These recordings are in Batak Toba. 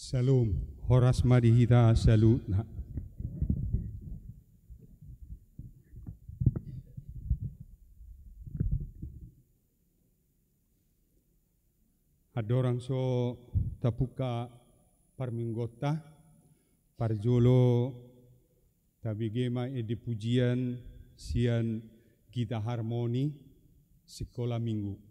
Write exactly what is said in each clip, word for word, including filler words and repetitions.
Syalom, horas ma di hita saluhutna. Andorang so tapungka parmingguonta, parjolo tabege ma ende pujian sian Gita Harmoni Sikola Minggu.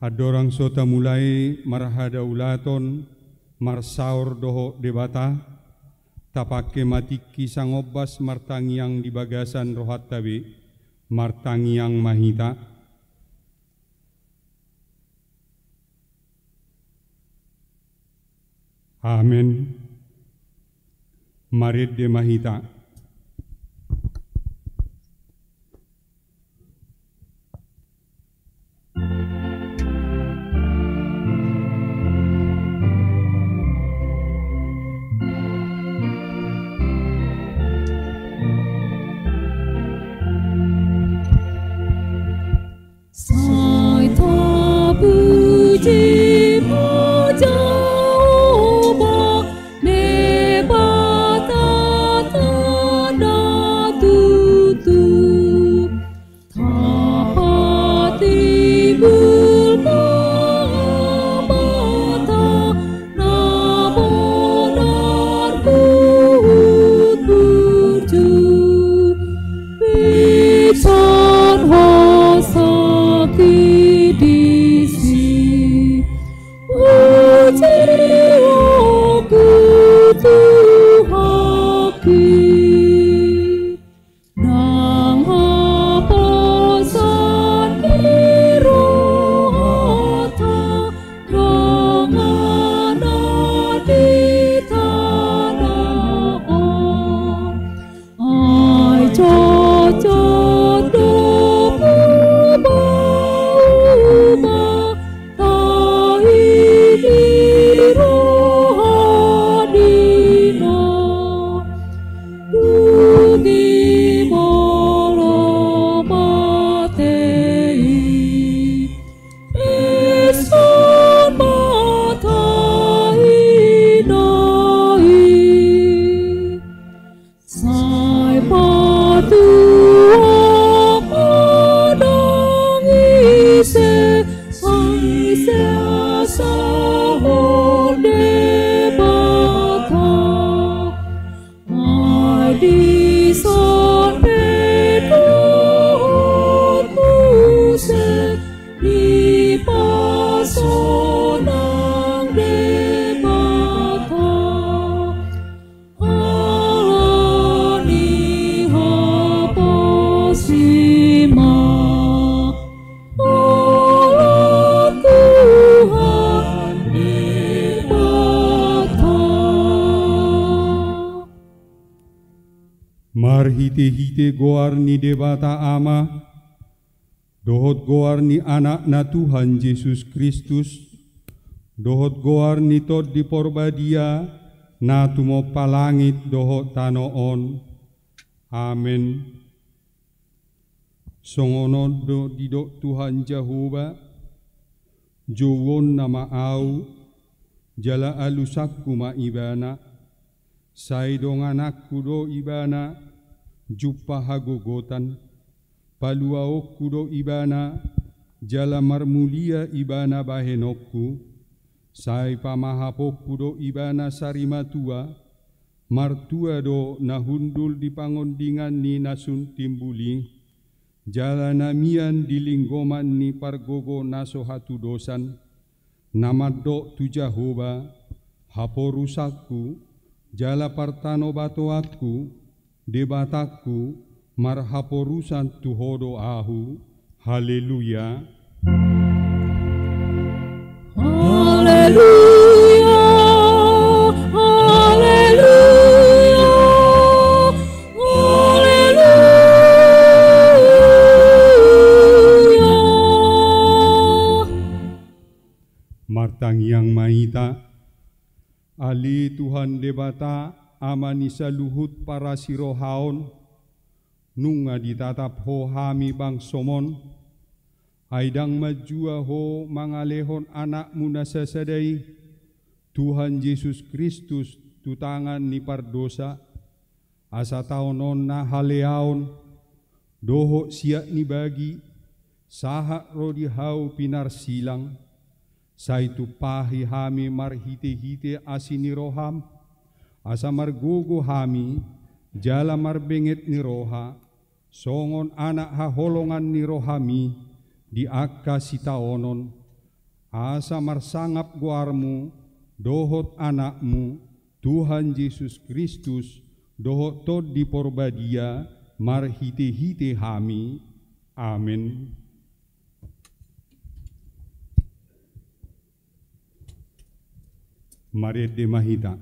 Andorang so tamulai marhadaulaton, marsaor dohot Debata, tapangke ma tingki sangombas martangiang di bagasan rohanta be, martangiang ma hita. Amen. Marende ma hita. Sai tapuji ma Jahowa, Debata na tutu. Tapatimbul ma Amanta na bonar huhut burju. Pingsan ho sangkit disi, pujionku Tuhanki. Ndang haposan ni rohanta donganan di tano on. Ai jotjot do mubaoba tahi ni roha ni na. Dung i molo mate i, pingsan ma tahi na i. Sai patuhok ma nang ise, sai ise asa hot Debata. Ai dison pe dohot muse dipasonang Debata. Ala ni haposi ma, ala Tuhan Debata. Marhitehite goar ni Debata Ama, dohot goar ni Anakna Tuhan Jesus Kristus, dohot goar ni Tondi Porbadia, na tumompa langit dohot tano on. Amen. Songon on do didok Tuhan Jahowa, jouonna ma ahu, jala alusanku ma ibana, sai dongananku do ibana, jumpa hagogotan, paluaonku do ibana, jala marmulia ibana bahenonku, sai pamahaponku do ibana sarimatua, martua do na hundul di pangondingan ni na sun timbul i, jala na mian di linggoman ni pargogo na so hatudosan, na mandok tu Jahowa, haporusanku, jala partanobatoanku, Debatangku, marhaporusan tu Ho do ahu. Haleluya. Haleluya, haleluya, haleluya. Martangiang ma hita. Ale Tuhan Debata, Ama ni saluhut parasirohaon, nunga ditatap Ho hami bangsoM on, ai ndang manjua Ho mangalehon AnakMu na sasada i, Tuhan Jesus Kristus, tu tangan ni pardosa, asa taononna haleaon, dohot siat ni bagi, sahat ro di Hau pinarsilang, sai tumpahi hami marhitehite asi ni rohaM, asa margogo hami, jala marbenget ni roha, songon anak haholongan ni rohaMi, di angka sitaonon, asa marsangap goarmu dohot Anakmu, Tuhan Jesus Kristus, dohot Tondi Porbadia, marhite-hite hami. Amen. Marende ma hita.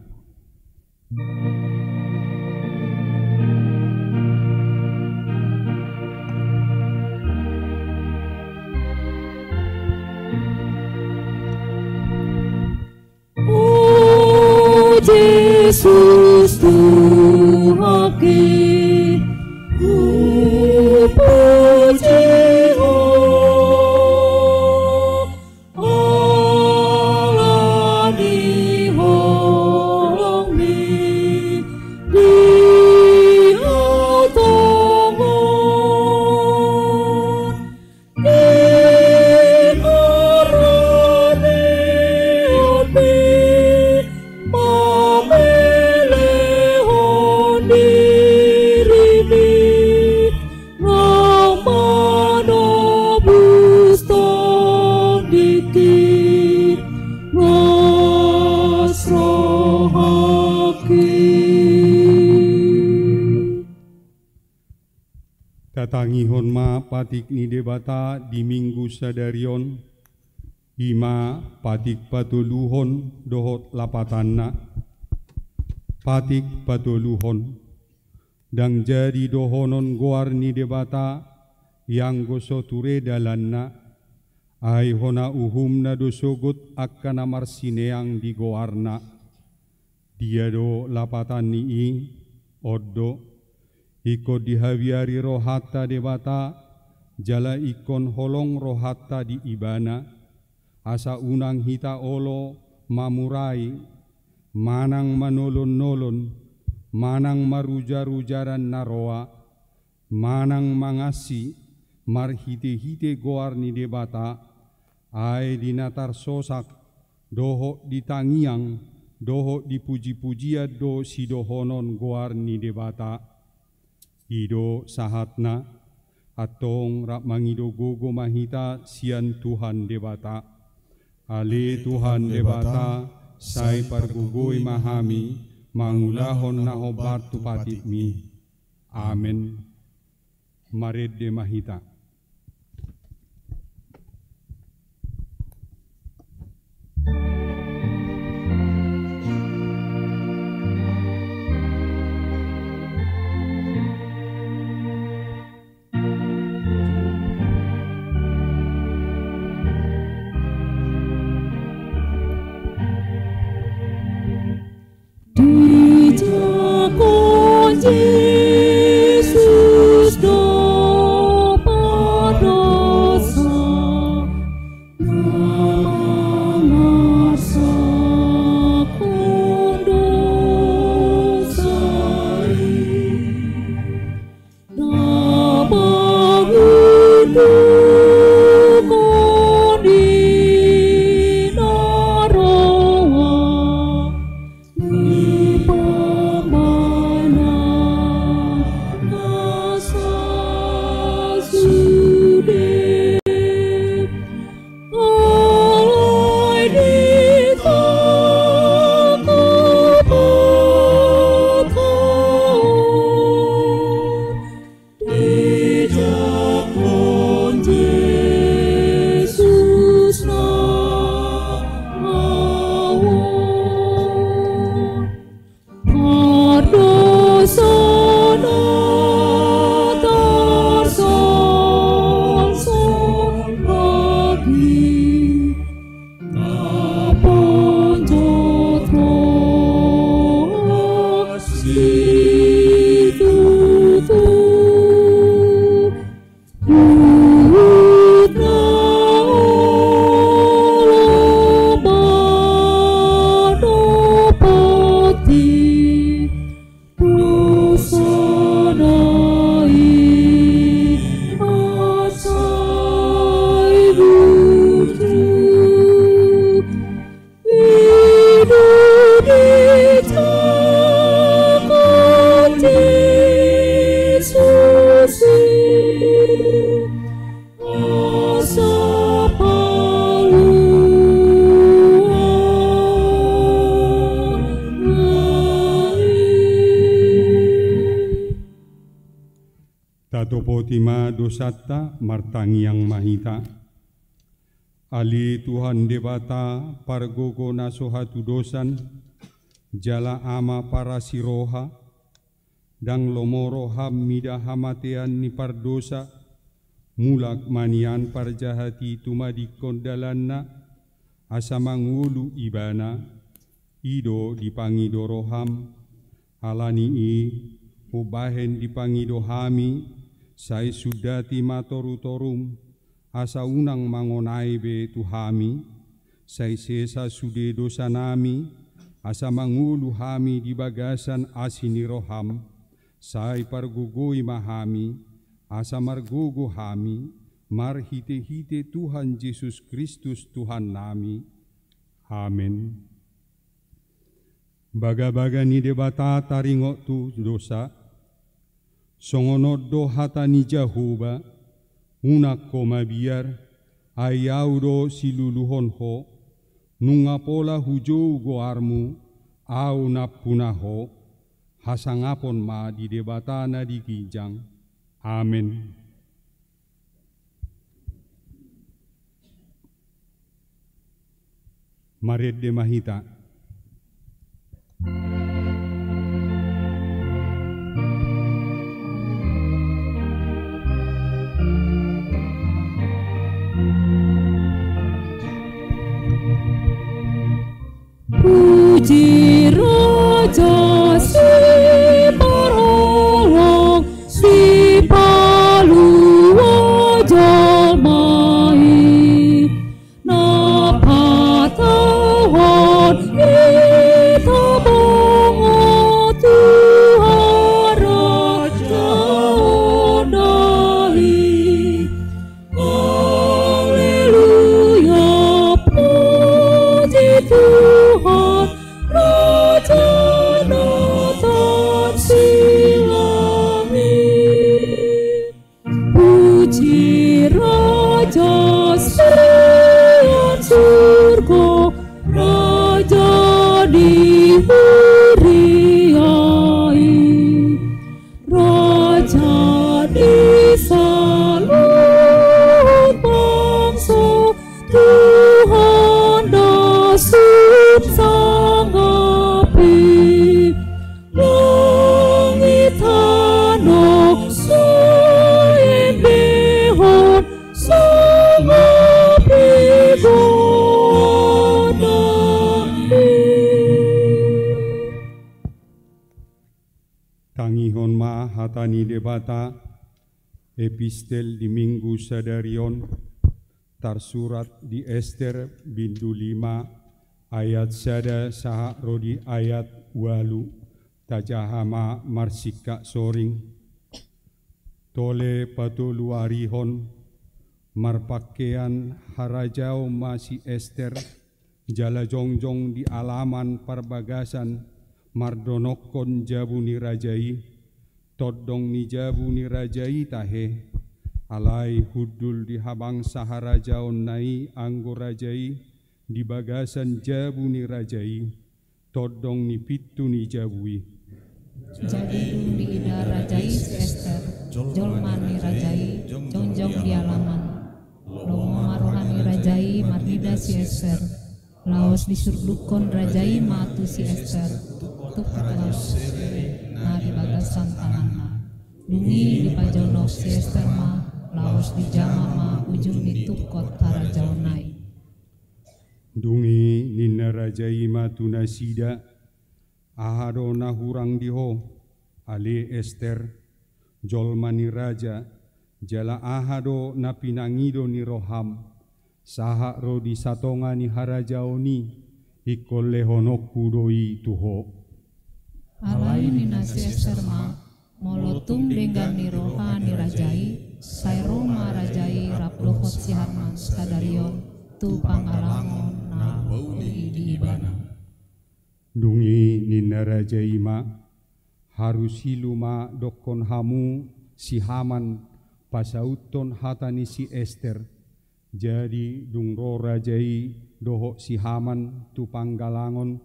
O Jesus Tuhanki, hupuji Ho, ala ni holongMi di ahu tongon. Di haroronionMi mamelehon diriMi, na manobus tondingki ras rohangki. Tatangihon ma patik ni Debata di Minggu sadari on, i ma patik patoluhon dohot lapatanna. Patik patoluhon. Ndang jadi dohonon goar ni Debata, ianggo so ture dalanna, ai hona uhumna do sogot angka na marsineang di goarna. Dia do lapatan ni i? On do, ingkon dihabiari rohanta Debata, jala ingkon holong rohanta di Ibana, asa unang hita olo mamurai, manang manolon-nolon, manang marujar-ujaran na roa, manang mangansi marhite-hite goar ni Debata, ai di na tarsosak, dohot di tangiang, dohot di puji-pujian do sidohonon goar ni Debata. I do sahatna. Antong rap mangido gogo ma hita sian Tuhan Debata. Ale Tuhan Debata, sai pargogoi ma hami mangulahon na hombar tu patikMi. Amen. Marende ma hita. Dijangkon Jesus do pardosa, na mangarsahon dosa i. Na mangundukhon i na roa, ni pa- Dopoti ma dosanta, martangiang ma hita. Ale Tuhan Debata, pargogo na so hatudosan, jala Ama parasi roha, ndang lomo roham mida hamatean ni pardosa, mulak ma nian parjahat i tumadingkon dalanna, asa mangolu ibana, i do dipangido roham. Ala ni i, hubahen dipangido hami, sai sundati ma torutorum, asa unang mangonai be tu hami, sai sesa sude dosanami, asa mangolu hami di bagasan asi ni roham, sai pargogoi ma hami, asa margogo hami, marhitehite Tuhan Jesus Kristus Tuhannami. Amen. Bagabaga ni Debata taringot tu dosa. Songon on do hata ni Jahowa: Unang ho mabiar, ai Ahu do siluluhon ho. Nunga pola hujou goarmu, Ahu nampuna ho. Hasangapon ma di Debata na di ginjang. Amen. Marende ma hita. Puji Raja Siparholong, Sipalua jolma i, na patauhon hita bongot tu harajaonna i. Haleluya, puji Tuhan, Raja na tarsilang i. Puji Raja sian surgo, Raja di huria i. Raja di saluhut bangso, Tuhan do sumsangap i. Langit tano sai endehon, sangap i goarna i. Tangihon ma hata ni Debata. Epistel di Minggu sadari on tarsurat di Ester bindu lima ayat sada sahat ro di ayat ualu. Tajaha ma marsingkat soring. Tole patoluarihon, marpangkean harajaon ma si Ester, jala jongjong di alaman parbagasan, mardonokkon jabu ni raja i. Tondong ni jabu ni raja i tahe, alai hundul di habangsa harajaonna i anggo raja i di bagasan jabu ni raja i, tondong ni pintu ni jabu i. Jadi dung diida raja i si Ester, jolma ni raja i, jongjong di alaman. Lomo ma roha ni raja i marnida si Ester. Laos disurdukkon raja i ma tu si Ester tungkot harajaon sere na di bagasan tanganna. Dung i dipajonok si Ester ma, laos dijama ma ujung ni tungkot harajaonna i. Dung i ninna raja i ma tu nasida: Aha do na hurang di ho, ale Ester, jolma ni raja, jala aha do na pinangido ni roham, sahat ro di satonga ni harajaon i, ingkon lehononku do i tu ho? Alai ninna si Ester ma: Molo tung denggan ni roha ni raja i, sai ro ma raja i rap dohot si Haman sadari on tu panggalangon na hupauli di ibana. Dung i ninna raja i ma: Harusilu ma dokkon hamu si Haman pasauthon hata ni si Ester. Jadi dung ro raja i dohot si Haman tu panggalangon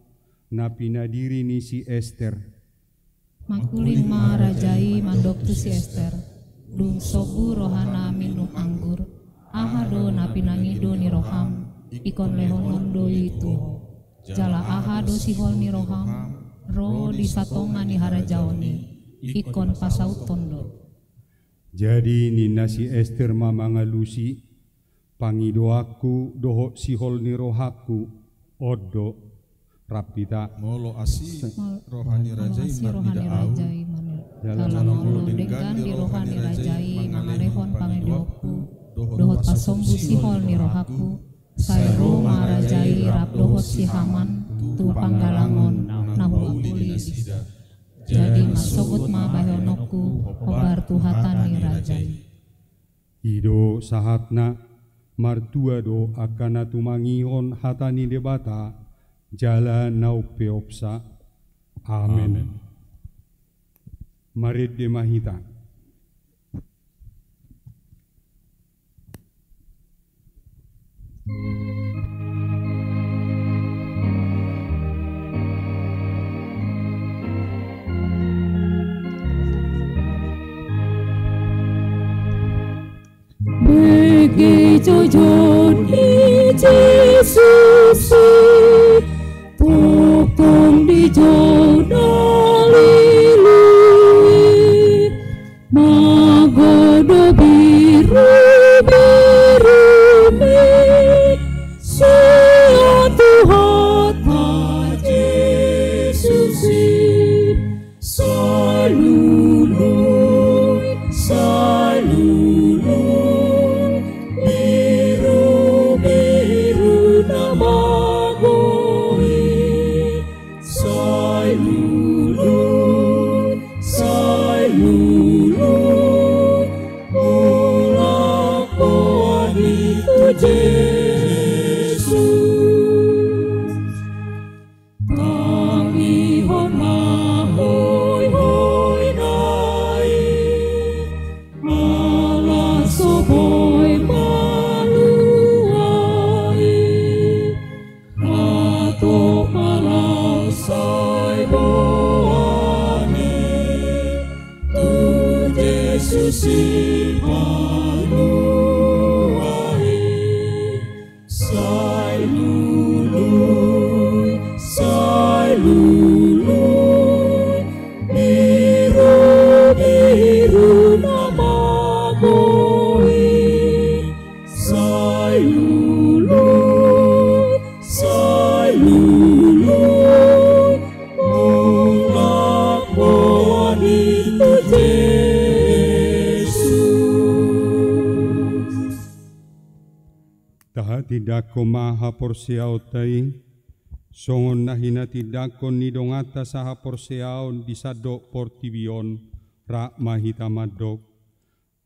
na pinadiri ni si Ester. Mangkuling ma raja i mandok tu si Ester: Dung sombu rohana minum anggur, aha do na pinangido ni roham, ingkon lehononmu do i tu ho. Jala aha do sihol ni roham, ro di satonga ni harajaon i, ingkon pasauthon do. Jadi ninna si Ester ma mangalusi, pangidoanku dohot sihol ni rohangku, on do. Rap hita. Molo asi roha ni raja i marnida au, jala molo denggan di roha ni raja i mangalehon pangidoanku dohot pasombu sihol ni rohangku, sai ro ma raja i rap dohot si Haman tu panggalang on na huuli nasida. Jadi marsogot ma bahenonku hombar tu hata ni raja i. I do sahatna. Martua do angka na tumangihon hata ni Debata jala na umpeopsa. Amen. Amen. Marende ma hita. Bege jojot ni Jesus i, tongtong di jolo na lilu i, magodang birubiru i, sian Tuhanta Jesus i. Sai lului, sai lului, birubiru na mago i. Sai lului, sai lului, mulak ho hami tu Jesus. Tangihon ma hoihoi na i, ala so boi malua i. Hatop ma laos sai boan i, tu Jesus i palua i. Sai lului, sai lului, birubiru na mago i. Sai lului, sai lului, mulak boan i tu Jesus. Tahatindangkon ma haporseaonta i, songon na hinatindangkon ni donganta sahaporseaon di sandok portibi on, rap ma hita mandok.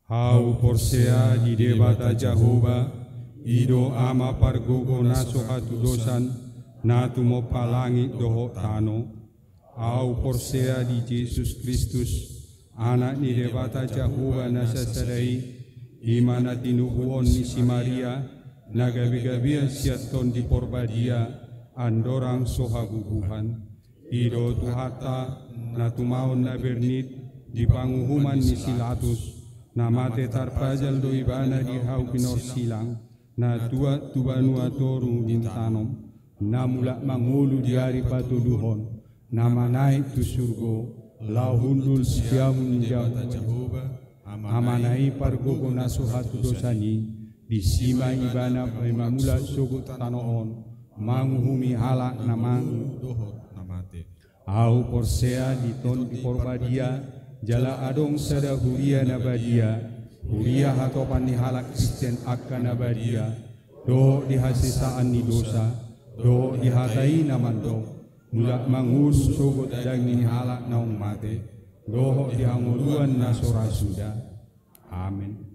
Ahu porsea di Debata Jahowa, i do Ama pargogo na so hatudosan, na tumompa langit dohot tano. Ahu porsea di Jesus Kristus, Anak ni Debata Jahowa na sasada i, i ma na tinubuhon ni si Maria, na gabegabean sian Tondi Porbadia, andorang so habubuhan. I do Tuhanta, na tumaon na bernit di panguhuman ni si Latus, na mate tarpajal do ibana di hau pinorsilang, na tuat tu banua toru nintanom, na mulak mangolu di ari patoluhon, na manaek tu surgo, laho hundul siamun ni Jahowa, Amana i pargogo na so hatudosan i, disi ma ibana boi mamulak sogot tano on, manguhumi halak na mangu dohot na mate. Ahu porsea di Tondi Porbadia, jala adong sada huria na badia, huria hatopan ni halak Kristen angka na badia, dohot di hasesaan ni dosa, dohot di hata i na mandok, mulak mangolu sogot daging ni halak naung mate, dohot di hangoluan na so ra suda. Amen.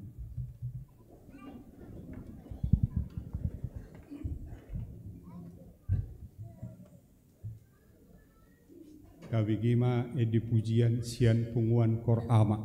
Tabege ma ende pujian sian punguan Kor Ama.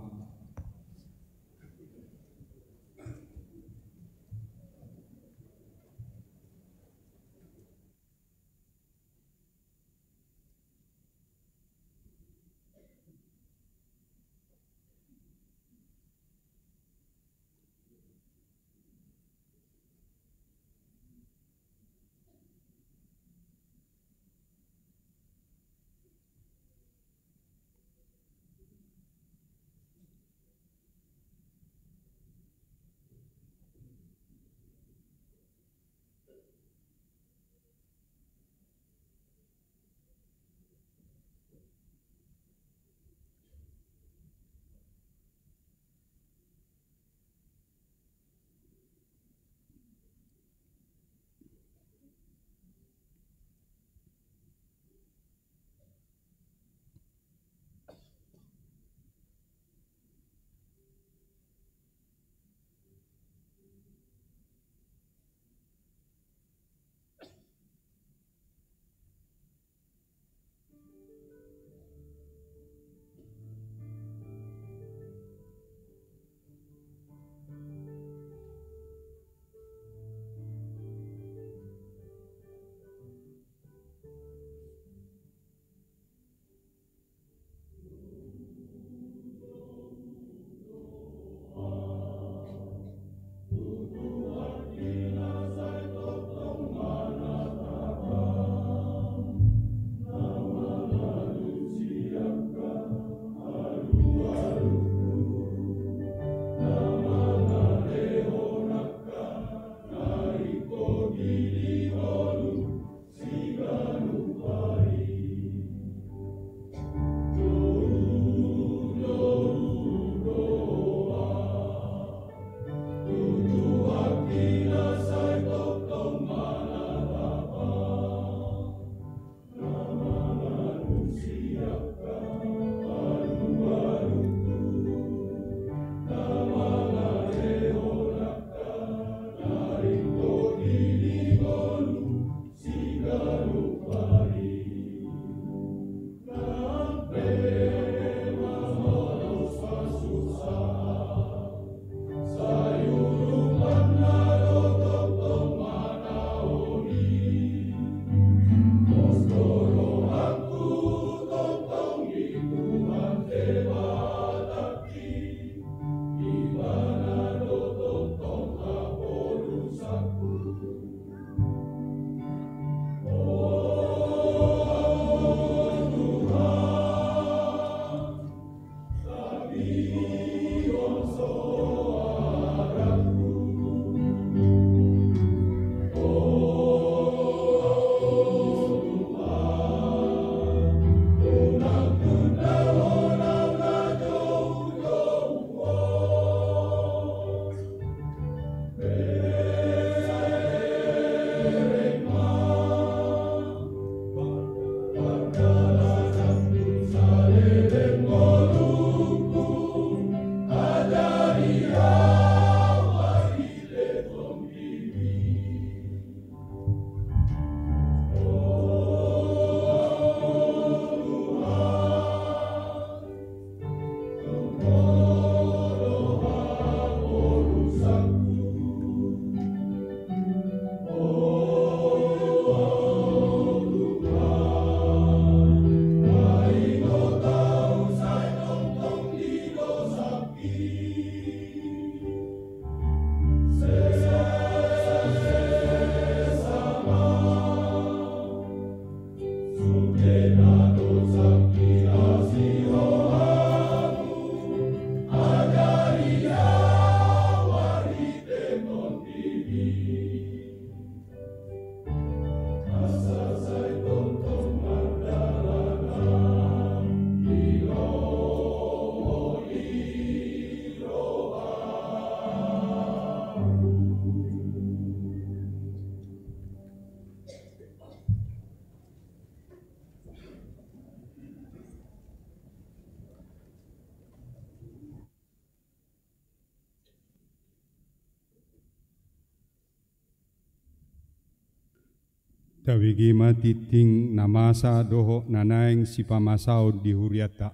Tabege ma tingting na masa dohot na naeng sipamasaon di hurianta.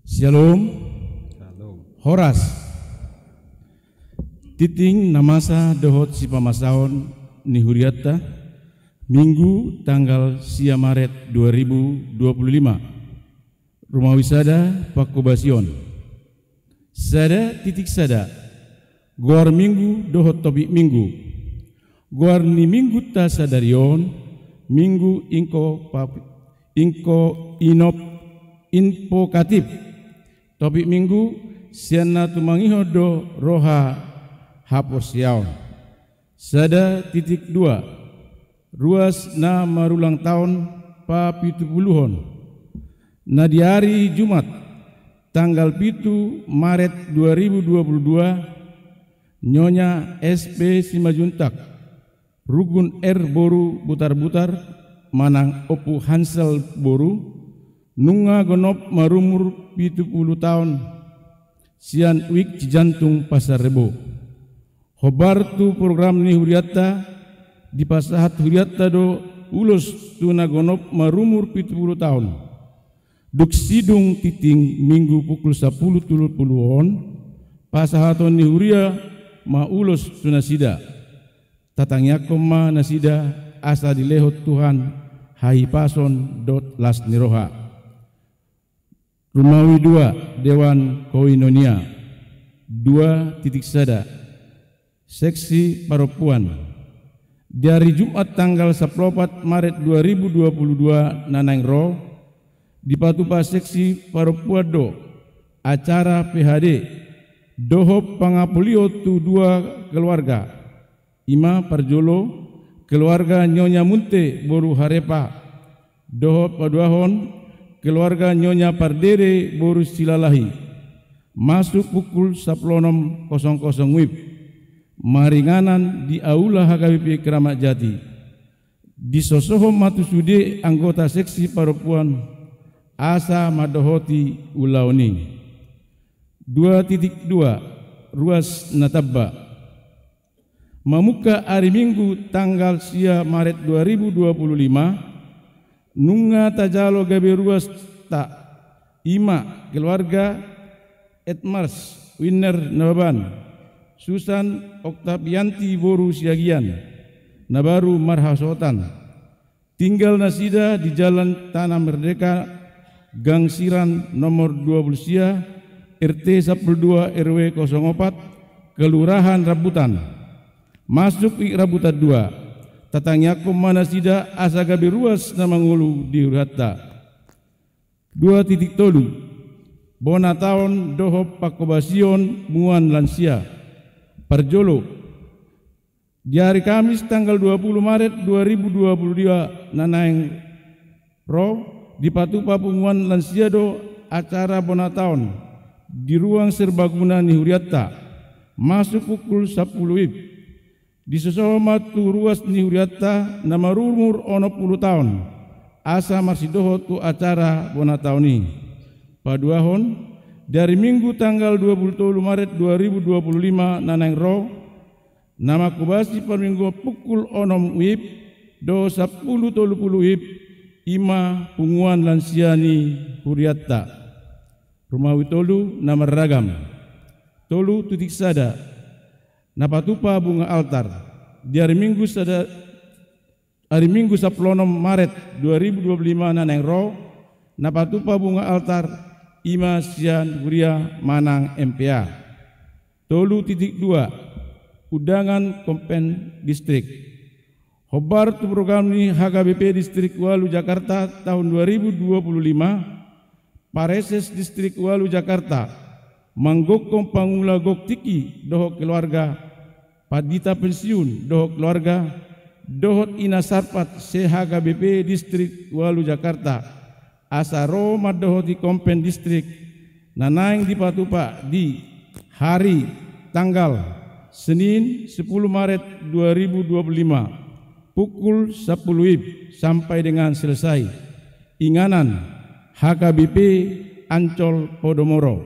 Syalom. Syalom. Horas. Tingting na masa dohot sipamasaon ni hurianta, Minggu tanggal sia Maret dua ribu dua puluh lima. Rumawi sada, pangkobasion. Sada titik sada. Goar Minggu dohot topik Minggu. Goar ni Minggunta sadari on, Minggu inko pap-, inko inop-, invokatif. Topik Minggu, sian na tumangihon do roha haporseaon. Sada titik dua. Ruas na marulang taon papitupuluhon. Na di ari Jumat, tanggal pitu Maret dua ribu dua puluh dua, Nyonya S P Simanjuntak, Rugun R boru Butarbutar, manang Ompu Hansel boru, nunga gonop marumur pitu pulu taon, sian U I K Cijantung Pasar Rebo. Hombar tu program ni hurianta, dipasahat hurianta do ulos tu na gonop marumur pitu pulu taon. Dung sidung tingting Minggu pukul sampulu tolu pulu on, pasahaton ni huria ma ulos tu nasida. Tatangiangkon ma nasida asa dilehon Tuhan hahipason dohot las ni roha. Rumawi dua, Dewan Koinonia. Dua titik sada. Seksi parompuan. Di ari Jumat tanggal sampulu opat Maret dua ribu dua puluh dua na naeng ro, dipatupa seksi parompuan do acara P H D dohot pangapolion tu dua keluarga. I ma parjolo, keluarga Nyonya Munte boru Harepa, dohot paduahon, keluarga Nyonya Pardede boru Silalahi. Masuk pukul sampulu onom kosong kosong W I B. Maringanan di Aula H K B P Kramat Jati. Disosohon ma tu sude anggota seksi parompuan asa mandohoti ulaon i. Dua titik dua, ruas na tamba. Mamungka ari Minggu tanggal sia Maret dua ribu dua puluh lima, nunga tajalo gabe ruasta, i ma keluarga Edmars Winner Nababan, Susan Oktavianti boru Siagian, na baru marhasohotan. Tinggal nasida di Jalan Tanah Merdeka, Gang Siran nomor dua pulu sia, R T sampulu dua, R W kosong opat, Kelurahan Rambutan. Masuk U I K Rambutan dua. Tatangiangkon ma nasida asa gabe ruas na mangolu di hurianta. Dua titik tolu. Bona taon dohot pangkobasion punguan lansia. Parjolo. Di ari Kamis tanggal dua pulu Maret dua ribu dua pulu dua na naeng ro, dipatupa punguan lansia do acara bona taon di ruang serbaguna ni hurianta, masuk pukul sampulu W I B. Disosohon ma tu ruas ni hurianta na marumur onom pulu taon, asa marsidohot tu acara bona taon i. Paduahon, di ari Minggu tanggal dua pulu tolu Maret dua ribu dua pulu lima na naeng ro, na mangkobasi parmingguon pukul onom W I B dohot sampulu tolu pulu W I B, i ma punguan lansia ni hurianta. Rumawi tolu na marragam. Tolu titik sada. Na patupa bunga altar. Di ari Minggu sada, ari Minggu sampulu onom Maret dua ribu dua pulu lima na naeng ro, na patupa bunga altar, i ma sian huria manang M P A. Tolu titik dua. Undangan Kompen Distrik. Hombar tu program ni H K B P Distrik Ualu Jakarta tahun dua ribu dua puluh lima, Pareses Distrik Ualu Jakarta manggokkon pangula gok tingki dohot keluarga, pandita pensiun dohot keluarga, dohot ina sarpat se-H K B P Distrik Ualu Jakarta, asa ro mandohoti Kompen Distrik na naeng dipatupa di hari, tanggal, Senin, sepuluh Maret dua ribu dua puluh lima, pukul sepuluh wib sampai dengan selesai. Inganan, H K B P Ancol Podomoro.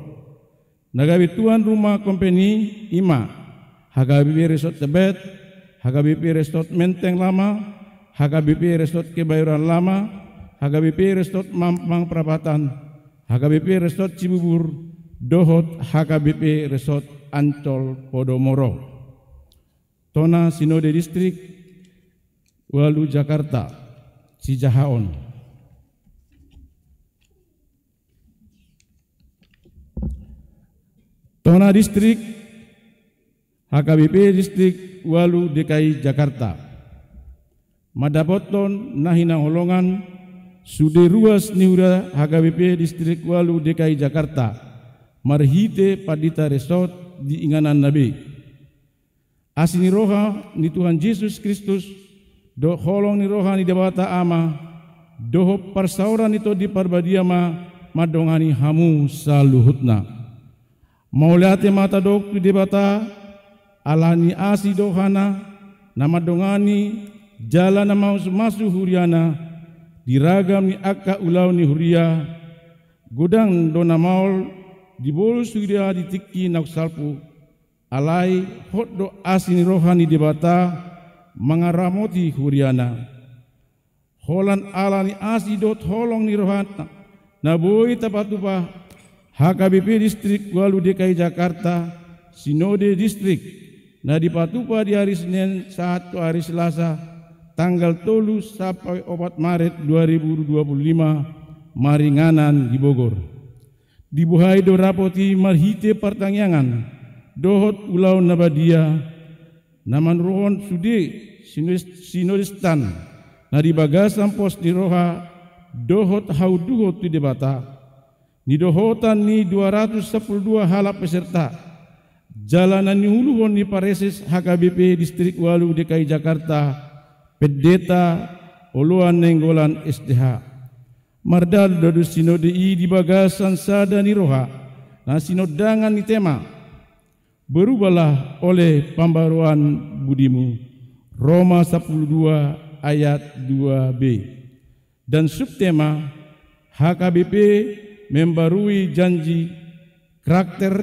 Na gabe tuan rumah kompeni i ma H K B P Resort Tebet, H K B P Resort Menteng Lama, H K B P Resort Kebayoran Lama, H K B P Resort Mampang Prapatan, H K B P Resort Cibubur, dohot H K B P Resort Ancol Podomoro. Tona Sinode Distrik Ualu Jakarta, sijahaon. Tona Distrik, H K B P Distrik Ualu D K I Jakarta. Mandapothon na hinaholongan sude ruas ni huria H K B P Distrik Ualu D K I Jakarta, marhite pandita resort di ingananna be. Asi ni roha ni Tuhan Jesus Kristus, dohot holong ni roha ni Debata Ama, dohot parsaoran ni Tondi Parbadia ma mandongani hamu saluhutna. Mauliate ma tadok tu Debata, ala ni asi dohana, na mandongani jala na mamasu-masu huriana, di ragam ni angka ulaon ni huria, godang do na maol dibolus huria di tingki naung salpu, alai hot do asi ni roha ni Debata mangaramoti huriana. Holan ala ni asi dohot holong ni rohana, na boi tapatupa H K B P Distrik Ualu D K I Jakarta, Sinode Distrik, na dipatupa di ari Senin sahat tu ari Selasa, tanggal tolu sampai opat Maret dua ribu dua puluh lima, maringanan di Bogor. Dibuhai do rapot i marhite partangiangan dohot ulaon na badia, na manuruhon sude sinodis-, sinodistan na di bagasan pos ni roha dohot haunduhon tu Debata. Nidohotan ni dua ratus sapuluh dua halak peserta, jala na niuluhon ni pareses H K B P Distrik Ualu D K I Jakarta, pendeta, Oloan Nainggolan S D H. Mardalan do sinode i di bagasan sada ni roha, na sinondangan ni tema, "Berubahlah oleh pembaruan budimu," Roma sapuluh dua ayat dua b. Dan subtema, H K B P membarui janji, karakter,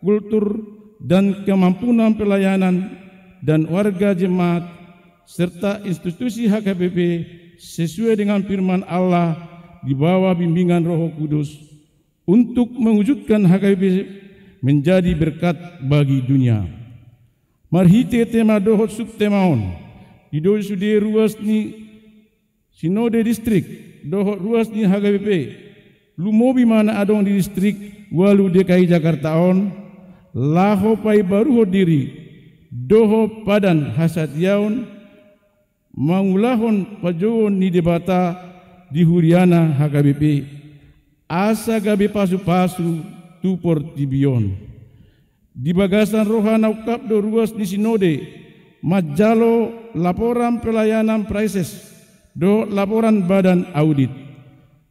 kultur, dan kemampuan pelayanan dan warga jemaat serta institusi H K B P sesuai dengan firman Allah di bawah bimbingan Roh Kudus untuk mewujudkan H K B P menjadi berkat bagi dunia. Marhite tema dohot subtema on, didok sude ruas ni sinode distrik dohot ruas ni H K B P, lumobi ma na adong di Distrik Ualu D K I Jakarta on, laho paimbaruhon diri dohot padan hasatiaon, mangulahon panjouon ni Debata di huriana H K B P, asa gabe pasu-pasu tu portibi on. Di bagasan roha na ungkap do ruas ni sinode manjalo laporan pelayanan praeses dohot laporan badan audit.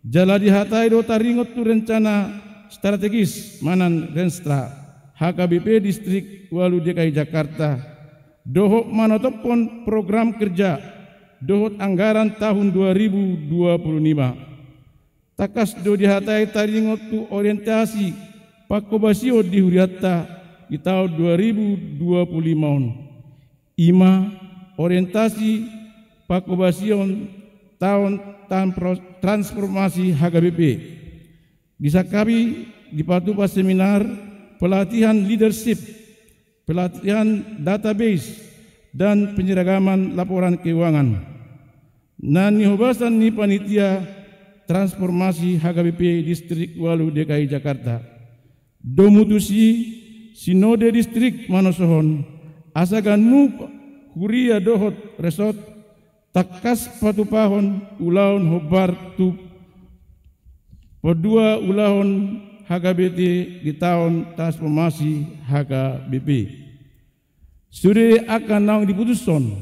Jala dihatai do taringot tu rencana strategis manang renstra H K B P Distrik Ualu D K I Jakarta, dohot manotophon program kerja dohot anggaran tahun dua ribu dua puluh lima. Tangkas do dihatai taringot tu orientasi pangkobasion di hurianta di taon dua ribu dua puluh lima on. I ma orientasi pangkobasion taon tampro-, transformasi H K B P. Disangkapi dipatupa seminar pelatihan leadership, pelatihan database, dan penyeragaman laporan keuangan. Na nihobasan ni panitia transformasi H K B P Distrik Ualu D K I Jakarta. Domu tusi, sinode distrik manosohon asa ganup huria dohot resort tangkas patupahon ulaon hombar tu pandua ulaon H K B P di taon transformasi H K B P. Sude angka naung diputushon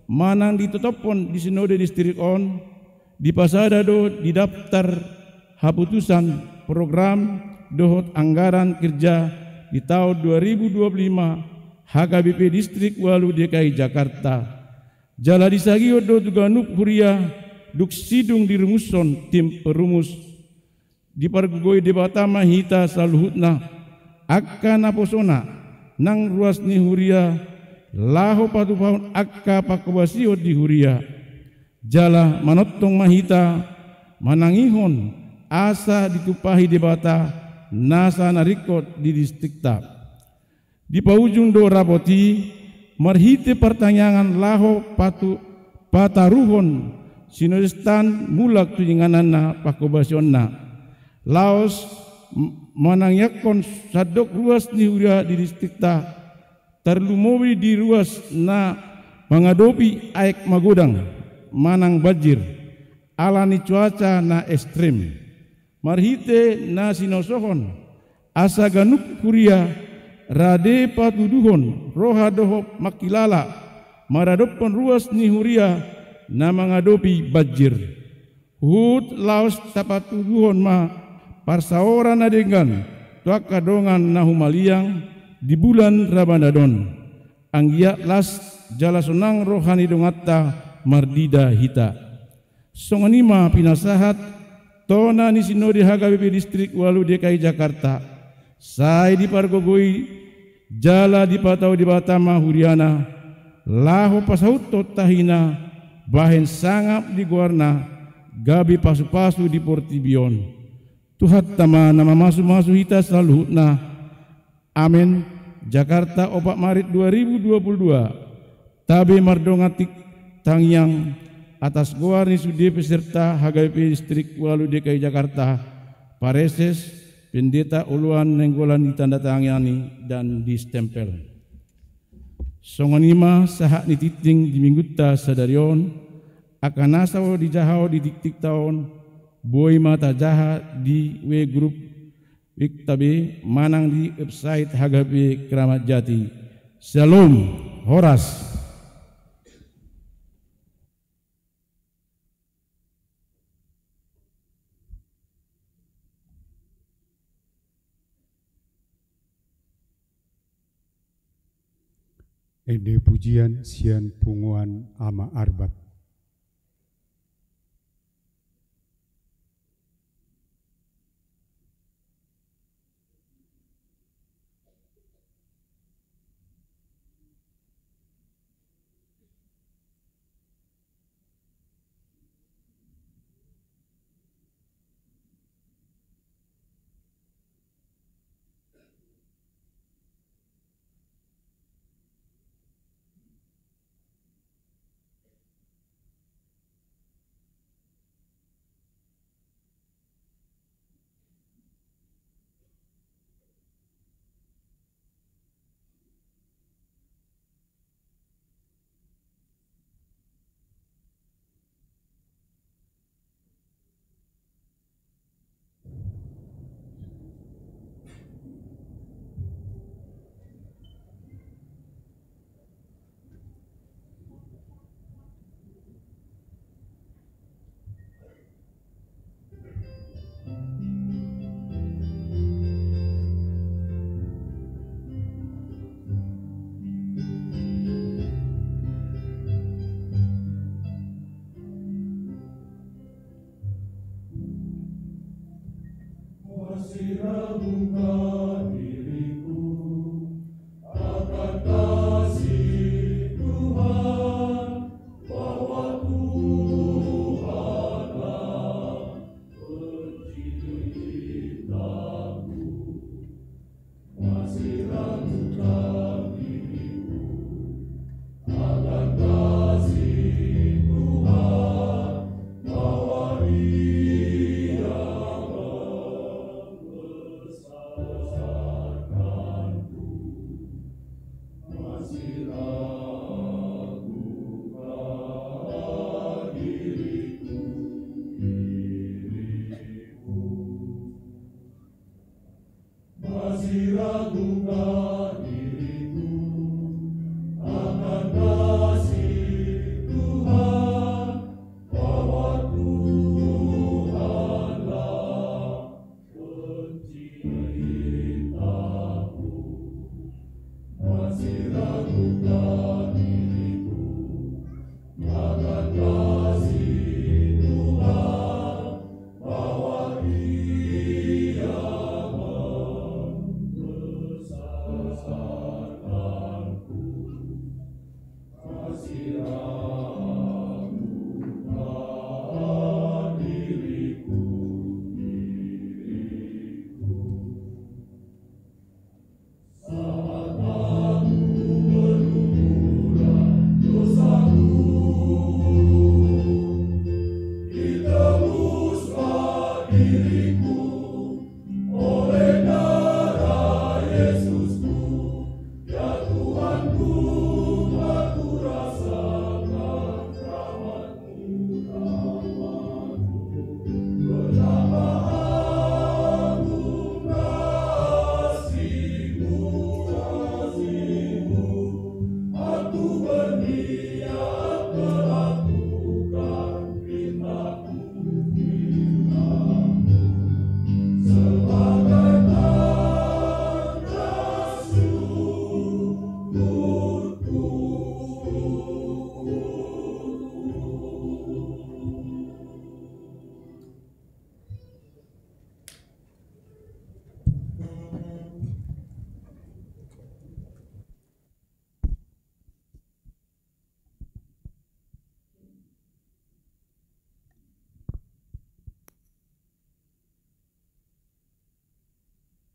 manang ditotophon di sinode distrik on, dipasada do di daftar haputusan program dohot anggaran kerja di taon dua ribu dua puluh lima H K B P Distrik Ualu D K I Jakarta. Jala disagihon do tu ganup huria dung sidung dirumushon tim perumus. Dipargogoi Debata ma hita saluhutna, angka naposona nang ruas ni huria, laho patupahon angka panghobasion di huria. Jala manongtong ma hita manangihon asa ditumpahi Debata nasa na ringkot di distrikta. Dipaujung do rapot i marhite partangiangan laho patu-, pataruhon sinodesta mulak tu ingananna panghobasionna. Laos m-, manangiangkon sandok ruas ni huria di distrikta, tarlumobi di ruas na mangadopi aek magodang manang banjir, ala ni cuaca na ekstrem. Marhite na sinaosahon, asa ganup huria rade patuduhon roha dohot mangkilala maradophon ruas ni huria na mangadopi banjir. Huhut laos tapatuduhon ma parsaoran na denggan tu angka dongan na humaliang di bulan Ramadan on. Anggiat las jala sonang roha ni donganta marnida hita. Songon i ma pinasahat tona ni Sinode H K B P Distrik Ualu D K I Jakarta, sai dipargogoi jala dipatau Debata ma huriana, laho pasauthon tahina bahen sangap di goarna, gabe pasupasu di portibi on. Tuhanta ma na mamasumasu hita saluhutna. Amen. Jakarta, opat Maret dua ribu dua puluh dua. Tabe mardongan ti-, tangiang atas goar ni sude peserta H K B P Distrik Ualu D K I Jakarta, Praeses, Pendeta, Oloan Nainggolan, ditandatangani dan distempel. Songon i ma sahat ni tingting di minggunta sadari on, angka na so dijaha di tingtingta on, boi ma tajaha di W Group, Wikta B, manang di website H K B P Kramat Jati. Syalom, horas. Ende pujian sian punguan Ama Arbat.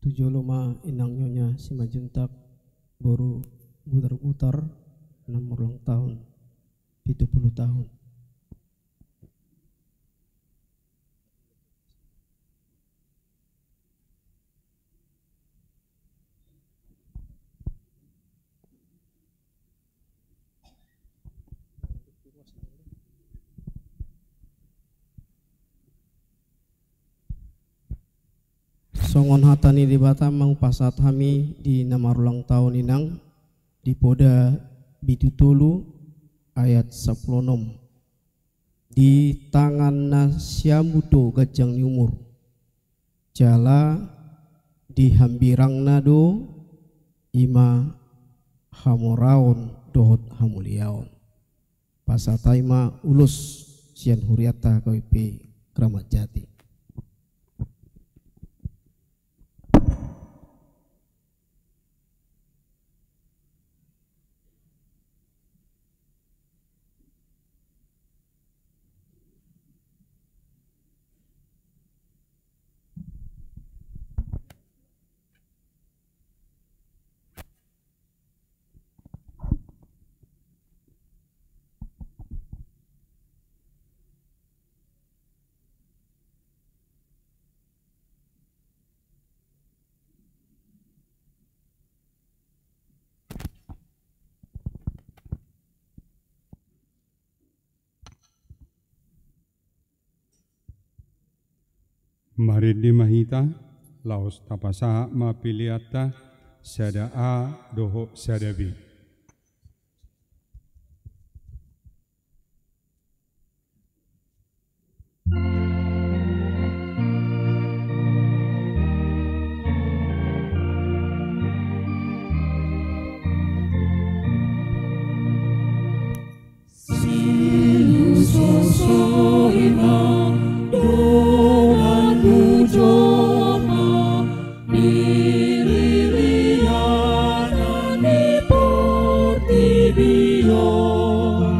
Tu jolo ma inang Nyonya Simanjuntak, boru Butarbutar, na marulang tahun pitu pulu tahun. Songon hata ni Debata ma hupasahat hami di na marulang tahun inang, di Poda bindu tolu ayat sampulu onom. Di tangan na siamun do ganjang ni umur, jala di hambirangna do i ma hamoraon dohot hamuliaon. Pasahat hami ma ulos sian hurianta K W P Kramat Jati. Marende ma hita, laos tapasahat ma peleanta sada A dohot sada B. Silus so imang donganmu joma di lilianan ni portibi on.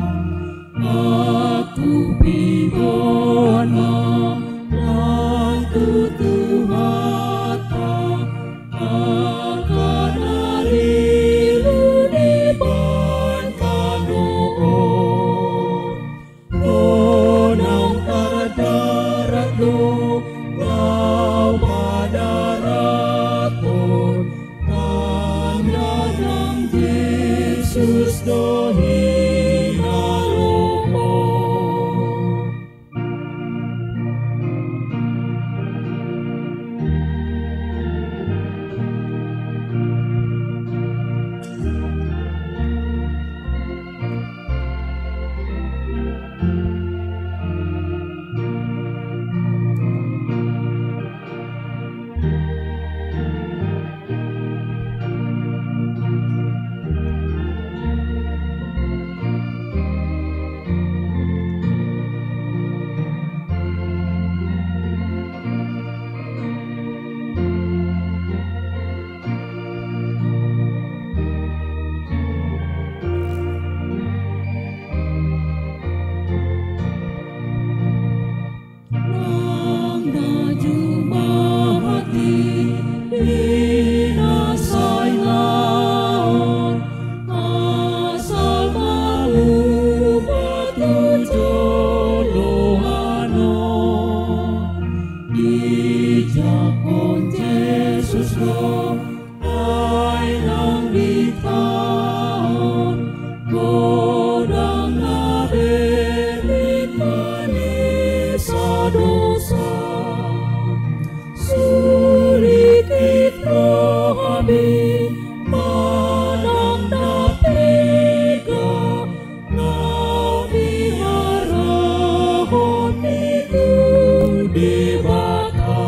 Ahu pe dohot ma nang tu Tuhanta, angka na lilu dibahen tano on. Unang tardarat do laho padarathon tanda nang Jesus dohot hinalohon. Nang na jumahati di na sai laon, asal ma lupa tu joloan on. Dijangkon Jesus do ai nang ditaon, godang na berlin manesa dosa. Surikit rohami manang na piga na niarahon i tu Debata.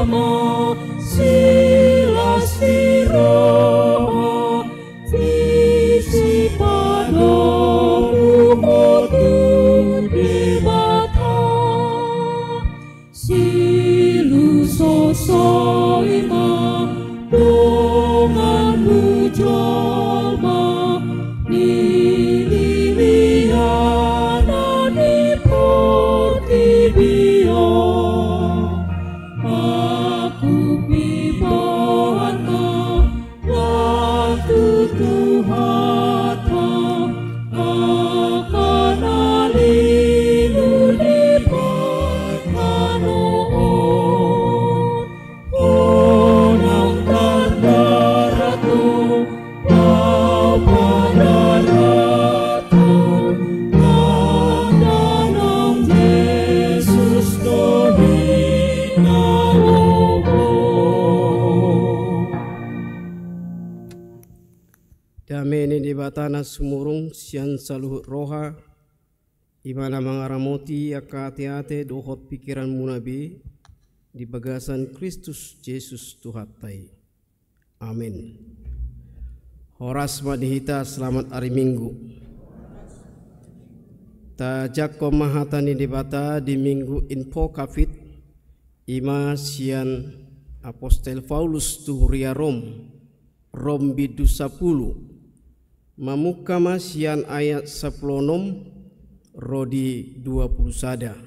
ma silas ni roha, ni sipadomu tu Debata. Silusosoi ma donganmu jolma, ni liliana ni portibi on. Aku piboan ma, na tutu hata, angka na lilu di parngalo on. Unang tardarat tu laho panaratan, na naung Jesus do hinalomo. Dame ni Debata na sumurung sian saluhut roha, i ma na mangaramoti angka ateate dohot pingkiranmuna be di bagasan Kristus Jesus Tuhanta i. Amen. Horas ma di hita, selamat ari Minggu. Tajangkon ma hata ni Debata di Minggu Invocavit, i ma sian Apostel Paulus tu huria Rom, Rom bindu sampulu. Mamungka ma sian ayat sampulu onom ro di dua pulu sada.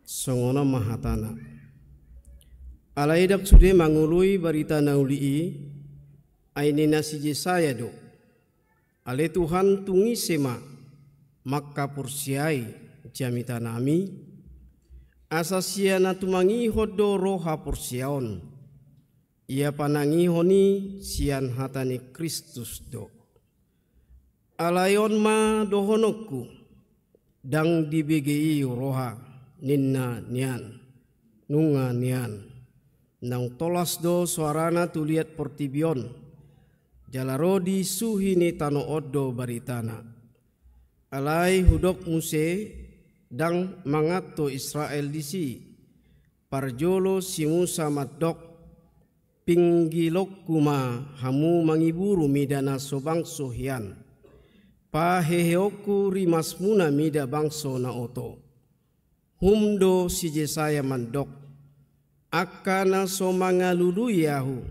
Songon on ma hatana. Alai ndang sude mangoloi barita na uli i, ai ninna si Jesaya do: Ale Tuhan, tung ise ma mangkaporseai jamitanami? Asa sian na tumangihon do roha porsea on. Ia panangihon i sian hata ni Kristus do. Alai on ma dohononku: Ndang dibege i roha, ninna nian. Nunga nian. Naung tolhas do soarana tu liat portibi on, jala ro di suhi ni tano on do baritana. Alai hudok muse: Ndang manganto Israel disi. Parjolo si Musa mandok: Pinggilonku ma hamu mangiburu mida na so bangso hian, paheheonku rimasmuna mida bangso na oto. Hum do si Jesaya mandok: Angka na so mangalului ahu,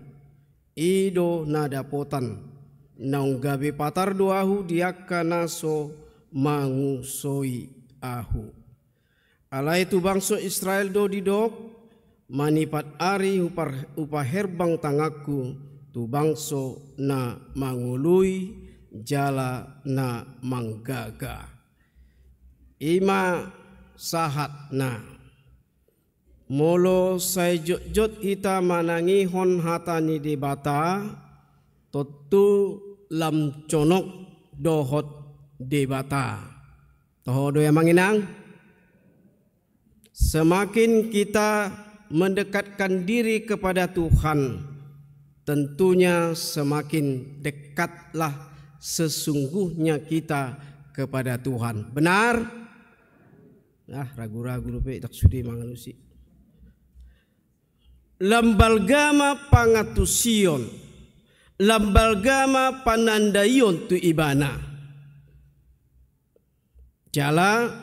i do na dapotan, naung gabe patar do ahu di angka na so mangusoi ahu. Alai tu bangso Israel do didok: Manipat ari hupar-, hupaherbang tanganku tu bangso na mangoloi jala na manggaga. I ma sahatna. Molo sai jotjot hita manangihon hata ni Debata, tontu lam jonok dohot Debata. Toho do i, amang inang? Semakin kita mendekatkan diri kepada Tuhan, tentunya semakin dekatlah sesungguhnya kita kepada Tuhan. Benar? Ah, ragu-ragu dope, ndang sude mangalusi. Lam balga ma pangantusion, lam balga ma panandaion tu Ibana. Jala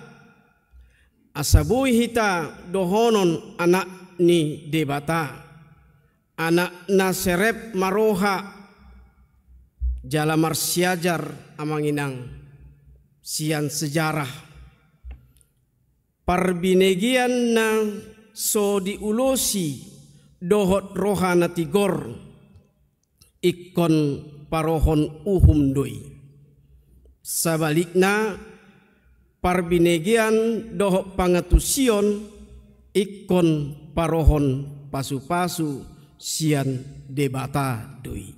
asa boi hita dohonon anak ni Debata, anak na serep maroha, jala marsiajar, amang inang, sian sejarah. Parbinegean na so diulosi dohot roha na tigor, ingkon parohon uhum do i. Sabalikna, parbinegean dohot pangantusion ingkon parohon pasupasu sian Debata do i.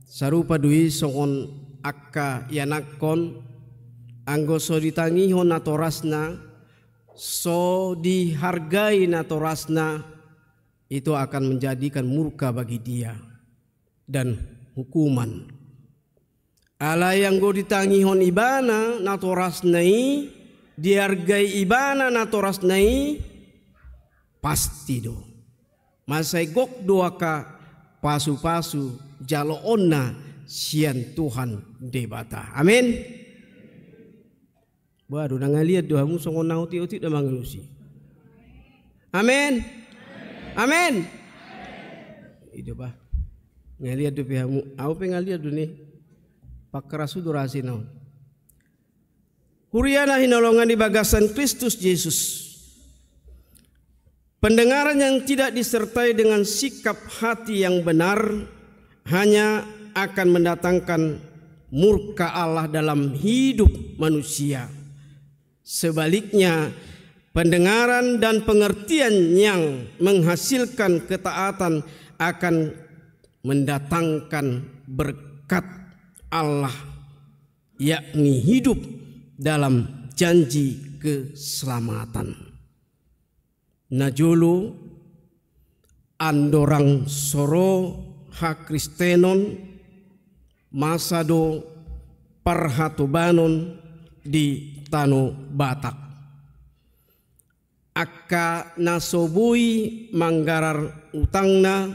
Sarupa do i songon angka ianakhon, anggo so ditangihon natorasna, so dihargai natorasna, itu akan menjadikan murka bagi dia dan hukuman. Alai anggo ditangihon ibana natorasna i, dihargai ibana natorasna i, pasti do. Mansai gok do angka pasu-pasu jaloonna sian Tuhan Debata. Amen. Waduh, na ngaliat do hamu songon na otik-otik do mangalusi. Amen. Amen. I do bah. Ngaliat do pe hamu, au pe ngaliat do ni. Pakrasu do rasina on. Huria na hinaholongan di bagasan Kristus Jesus. Pendengaran yang tidak disertai dengan sikap hati yang benar hanya akan mendatangkan murka Allah dalam hidup manusia. Sebaliknya, pendengaran dan pengertian yang menghasilkan ketaatan akan mendatangkan berkat Allah, yakni hidup dalam janji keselamatan. Najolo, andorang so ro hakristenon, masa do parhatobanon di tano Batak. Angka na so boi manggarar utangna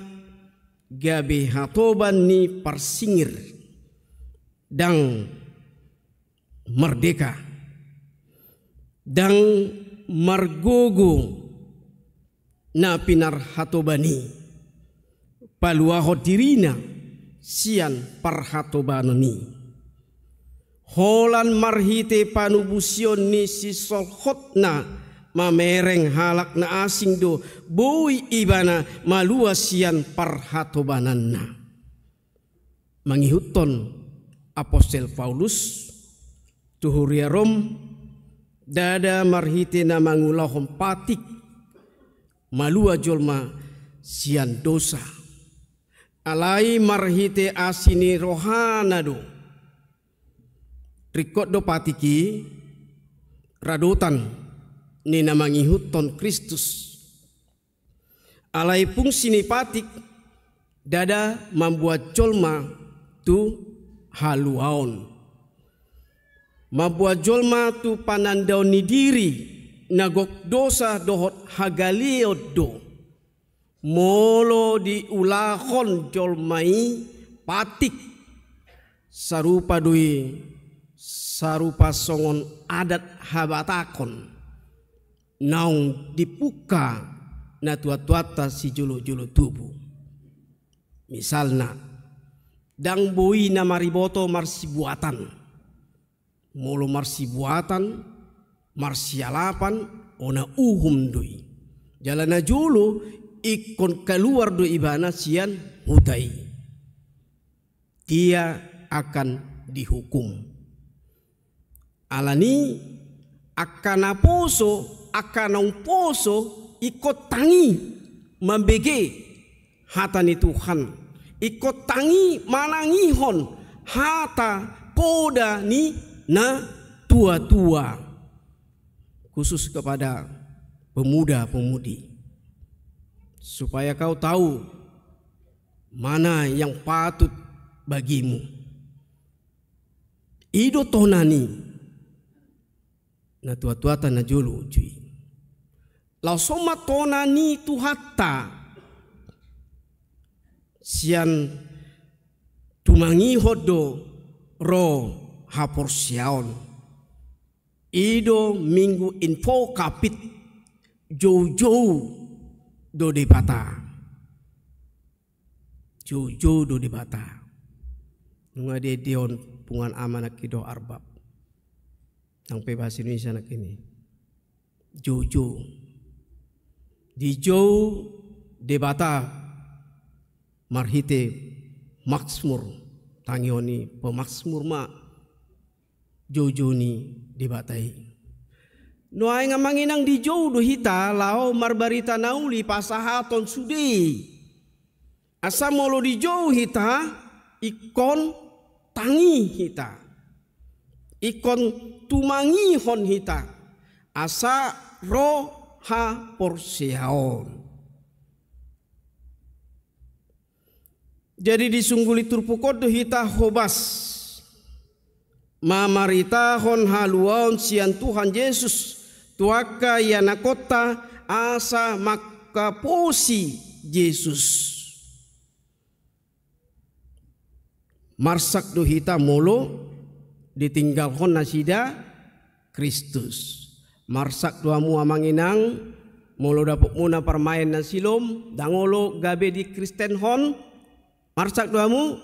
gabe hatoban ni parsingir, ndang mardeka, ndang margogo na pinarhatoban i, paluahon dirina sian parhatobanon i. Holan marhite panubusion ni sisolhotna mamereng halak na asing do boi ibana malua sian parhatobananna. Mangihuthon apostel Paulus tu huria Rom, ndada marhite na mangulahon patik malua jolma sian dosa. Alai marhite asi ni rohana do. Ringkot do patik i radotan ni na mangihuthon Kristus. Alai fungsi ni patik ndada mambuat jolma tu haluaon. Mambuat jolma tu panandaon ni diri na gok dosa dohot hagaleon do. Molo diulahon jolma i patik, sarupa do i, sarupa songon adat habatakon naung dipungka natuatuanta sijolojolo tubu. Misalna, ndang boi na mariboto marsibuatan. Molo marsibuatan, marsialapan, ona uhum do i. Jala najolo ingkon kaluar do ibana sian huta i. Dia akan dihukum. Alani angka na poso, angka naung poso, ingkon tangi mambege hata ni Tuhan. Ingkon tangi manangihon hata poda ni na tua-tua. Khusus kepada pemuda-pemudi. Supaya kau tahu mana yang patut bagimu. I do tona ni natuatuanta najolo uju i. Laos on ma tona ni Tuhanta sian tumangihon do ro haporseaon. I do Minggu Invocavit, joujou do Debata. Joujou do Debata. Nunga diendehon punguan ama nangkin do Arbab. Nang pe bahasa Indonesia nangkin i. Joujou. Dijou Debata marhite Mazmur. Tangihon ni pemasmur ma joujou ni Debata i. Nuaeng amang inang dijou do hita laho marbarita na uli pasahathon sude i. Asa molo dijou hita, ingkon tangi hita. Ingkon tumangihon hita. Asa ro haporseaon. Jadi disungguli turpuk on do hita hobas mamaritahon haluaon sian Tuhan Jesus tu angka ianakhonta asa mang-, Kaposi Jesus. Marsak do hita molo ditinggalhon nasida Kristus. Marsak do hamu amang inang, molo dapotmuna parumaen na silom, ndang olo gabe dikristenhon. Marsak do hamu?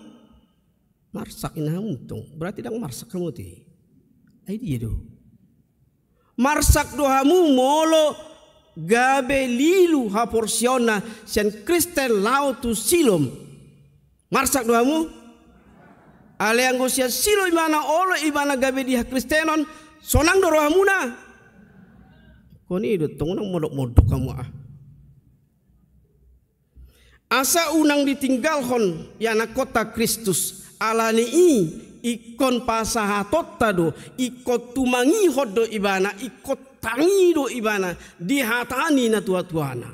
Marsak inna hamu tong, berarti ndang marsak hamu ate. Ai dia do? Marsak do hamu molo gabe lilu haporseaonna sian Kristen laho tu silom. Marsak do hamu? Alai anggo sian silom ibana olo ibana gabe dihakristenon, sonang do rohamuna? Kon i do tong, unang modok-modok hamu ah. Asa unang ditinggalhon ianakhonta Kristus, ala ni i ingkon pasahatonta do, ingkon tumangihon do ibana, ingkon tangi do ibana di hata ni natuatuana.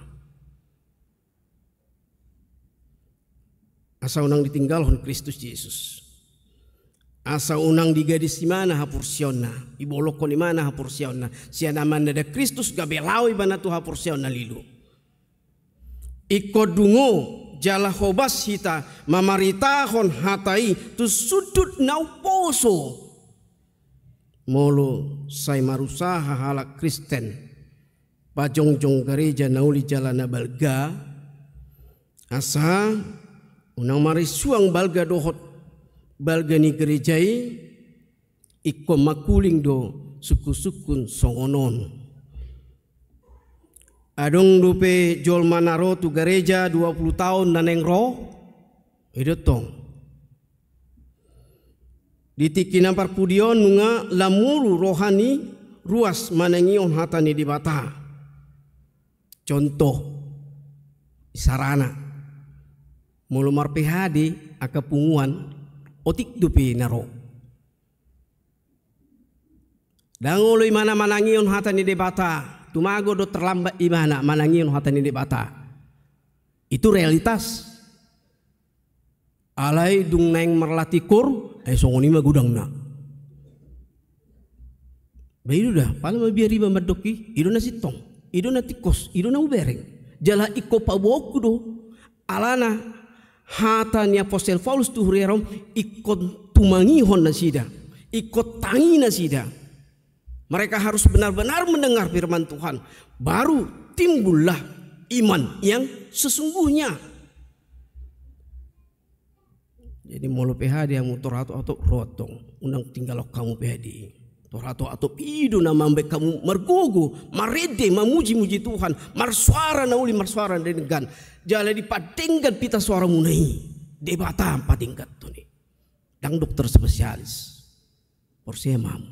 Asa unang ditinggalhon Kristus Jesus. Asa unang digadis ibana haporseaonna, dibolongkon ibana haporseaonna. Sian na mangada Kristus gabe laho ibana tu haporseaon na lilu. Ingkon dungo jala hobas hita mamaritahon hata i tu sundut na umposo. Molo sai marusaha halak Kristen pajongjong gareja na uli jala na balga, asa unang marisuang balga dohot balga ni gareja i, ingkon mangkuling do sungkun-sungkun songon on. Adong dope jolma na ro tu gareja dua puluh taon na naeng ro, i do tong. Di tingki na parpudi on nunga lamuru roha ni ruas manangihon hata ni Debata. Contoh, isarana, molo mar-P H D angka punguan, otik dope na ro. Ndang olo ibana manangihon hata ni Debata, tumago do terlambat ibana manangihon hata ni Debata. Itu realitas. Alai dung naeng marlatih koor, ai songon i ma godangna. Ba i do da, pala mabiar iba mandok i, i do na sintong, i do na tingkos, i do na hubereng. Jala ingkon paboaonku do, alana hata ni apostel Paulus tu huria Rom, ingkon tumangihon nasida, ingkon tangi nasida. Mereka harus benar-benar mendengar firman Tuhan, baru timbullah iman yang sesungguhnya. Jadi molo P H D hamu, tor hatop-hatop ro tong, unang tinggalhon hamu P H D i. Tor hatop-hatop i do na mambaen hamu margogo, marende, mamuji-muji Tuhan, marsuara na uli, marsuara na denggan. Jala dipadenggan pita suaramuna i, Debata padengganhon i. Ndang dokter spesialis. Porsea ma hamu.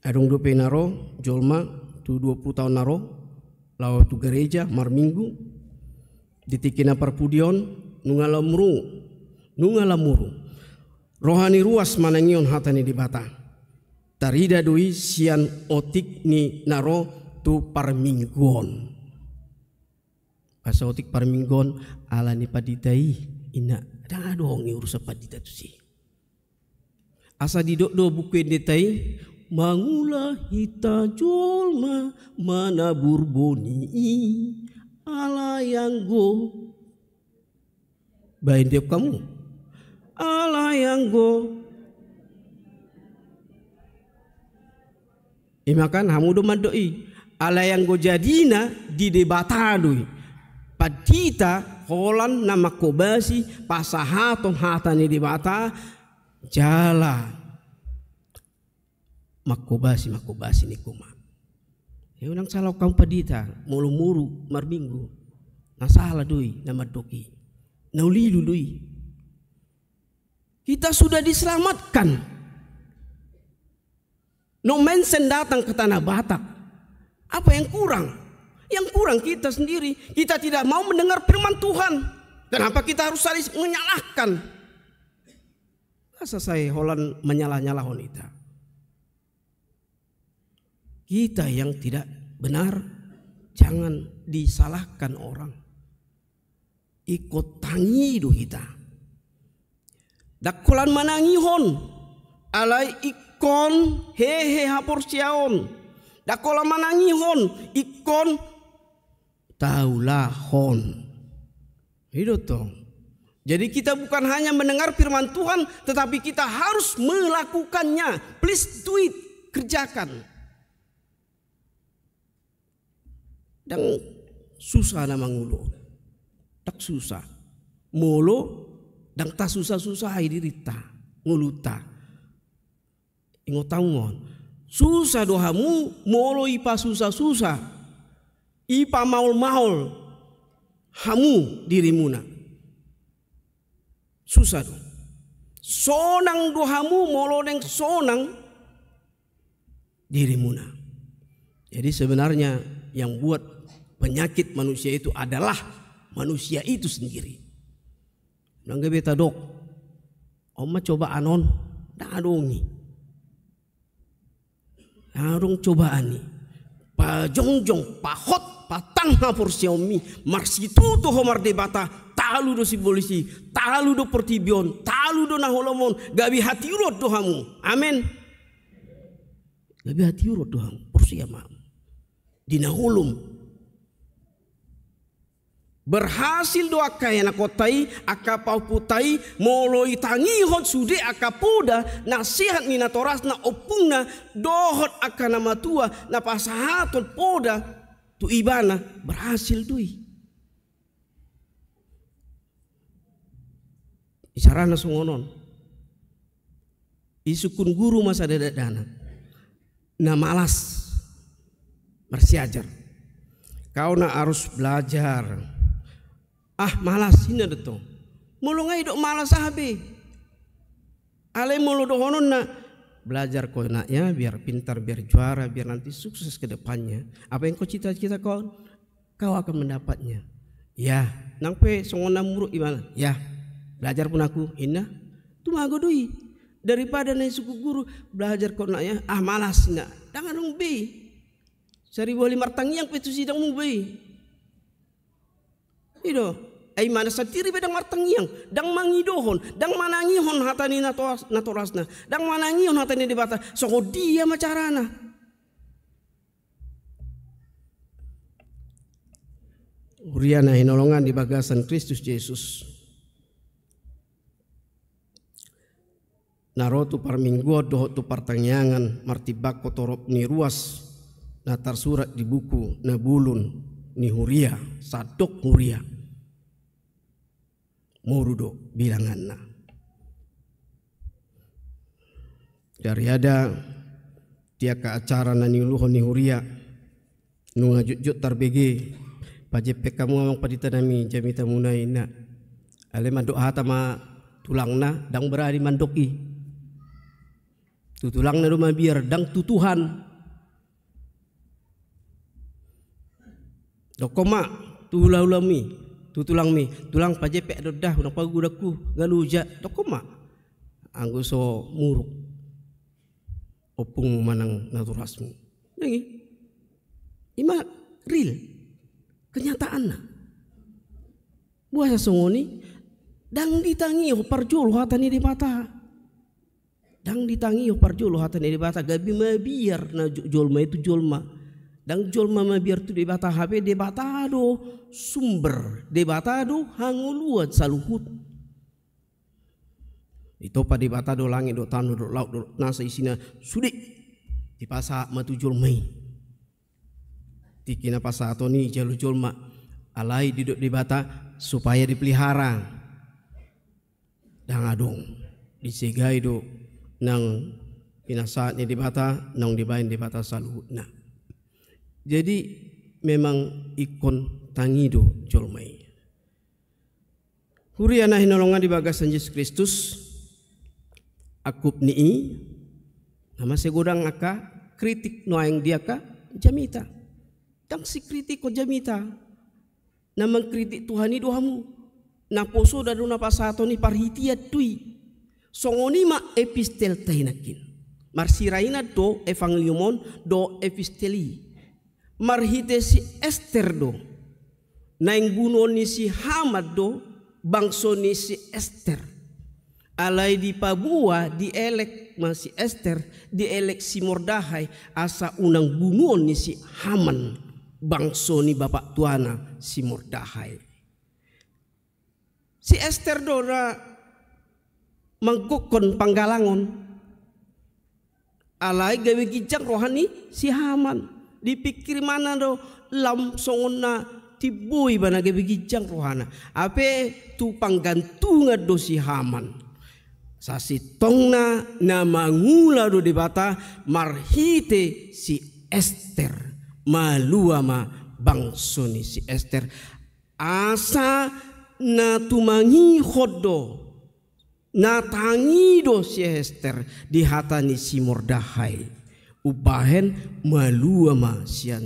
Adong dope na ro jolma tu dua puluh taon na ro, laho tu gareja marminggu, di tingki na parpudi on nunga lamuru, nunga lamuru roha ni ruas manangihon hata ni Debata. Tarida do i sian otik ni na ro tu parmingguon. Asa otik parmingguon ala ni pandita i, inna, ndang adong i urusan pandita tusi. Asa didok do Buku Endenta i, mangula hita jolma manabur boni i, alai anggo, baen diok hamu, alai anggo. Ima kan hamu do mandok i, alai anggo jadina di Debata do i. Pandita holan na manghobasi pasahaton hata ni Debata, jala manghobasi, manghobasi ningku ma. Ia unang salahon hamu pandita molo muru marminggu. Na sala do i na mandok i. Na ulilu do i. Kita sudah diselamatkan. No mention datang ke Tanah Batak. Apa yang kurang? Yang kurang kita sendiri. Kita tidak mau mendengar firman Tuhan. Kenapa kita harus saling menyalahkan? Asa sai holan manyalah-nyalahon hita. Kita yang tidak benar, jangan disalahkan orang. Ingkon tangi do hita. Ndang holan manangihon, alai ingkon hehe haporseaon. Ndang holan manangihon, ingkon taulahon. I do tong. Jadi kita bukan hanya mendengar firman Tuhan, tetapi kita harus melakukannya. Please do it, kerjakan. Ndang susah na mangolu. Ndang susah. Molo ndang tasusah-susahi dirinta, ngolunta. Ingot hamu on. Susah do hamu molo ipasusah-susah, ipamaol-maol hamu dirimuna. Susah do. Sonang do hamu molo naeng sonang dirimuna. Jadi sebenarnya yang buat penyakit manusia itu adalah manusia itu sendiri. Nunga gabe tadok, on ma cobaan on, ndang adong i. Ndang adong cobaan i. Pajongjong, pahot, patang haporseaonmi, marsitutu ho mardebata, talu do sibolis i, talu do portibi on, talu do na holom on, gabe hatiuron do hamu. Amen. Gabe hatiuron do hamu, porsea ma hamu. Di na holom. Berhasil do angka ianakhonta i, angka pahompunta i, molo itangihon sude angka poda na sehat ni natorasna, ompungna, dohot angka na matua na pasahathon poda tu ibana, berhasil do i. Isarana songon on. Isungkun guru ma sada dakdanak na malas marsiajar. Kau na harus belajar. Ah, malas, inna do tong. Molo nga didok malas, aha be? Alai molo dohononna, belajar kau nak ya, biar pintar, biar juara, biar nanti sukses ke depannya. Apa yang kau cita-citakan, kau akan mendapatnya. Ya, nang pe songon na muruk ibana. Ya, belajar pun aku, inna. Tumago do i. Daripada na isungkun guru, belajar kau nak ya, ah, malas, inna. Ndang adong be. Saribu hali martangiang pe tusi ndang muba i. I do. Ai ibana sandiri pe ndang martangiang, ndang mangidohon, ndang manangihon hata ni nato-, natorasna, ndang manangihon hata ni Debata. Songon dia ma carana? Huria na hinaholongan di bagasan Kristus Jesus. Na ro tu parmingguon dohot tu partangiangan martimbangkon torop ni ruas na tarsurat di buku na bulun ni huria, sandok huria. Moru do bilanganna. Dari ada di angka acara na niuluhon ni huria, nunga jotjot tarbege, pajempek hamu amang pandita nami jamitamuna, inna. Alai mandok hata ma tulangna, ndang berani mandok i. Tu tulangna do mabiar, ndang tu Tuhan. Dokkon ma tu hulahulami, tu tulangmi, tulang, pajempek do da, unang pagodangku, nga loja, dokkon ma. Anggo so muruk ompungmu manang natorasmu. Ndang i. I ma real. Kenyataanna. Boasa songon i? Ndang ditangihon parjolo hata ni Debata. Ndang ditangihon parjolo hata ni Debata, gabe mabiar na jo-, jolma i tu jolma. Ndang jolma mabiar tu Debata, hape Debata do sumber, Debata do hangoluan saluhut. Ditompa Debata do langit dohot tano dohot laut dohot nasa isina sude. Dipasahat ma tu jolma i. Tingki na pasahaton i ijalo jolma. Alai didok Debata supaya dipelihara. Ndang adong. Disegai do nang pinasahat ni Debata, naung dibaen Debata saluhutna. Jadi memang ingkon tangi do jolma i. Huria na hinaholongan di bagasan Jesus Kristus, angkup ni i, na mase godang angka kritik nuaeng di angka jamita. Ndang sikritikhon jamita. Na mangkritik Tuhan i do hamu. Naposo da do na pasahaton i, parhitean do i. Songon i ma epistelta i nangkin. Marsirainan do evangelium on dohot epistel i. Marhite si Ester do. Naeng bunuon ni si Haman do bangso ni si Ester. Alai dipaboa, dielek ma si Ester, dielek si Mordahai, asa unang bunuon ni si Haman, bangso ni bapaktuana si Mordahai. Si Ester do na manggokhon panggalangon. Alai gabe ginjang roha ni si Haman. Dipikir ibana do, lam songon na timbo ibana gabe ginjang rohana. Hape tu panggantungan do si Haman. Sasintongna na mangula do Debata marhite si Ester. Malua ma bangso ni si Ester. Asa na tumangihon do, na tangi do si Ester di hata ni si Mordahai. Umbahen malua ma sian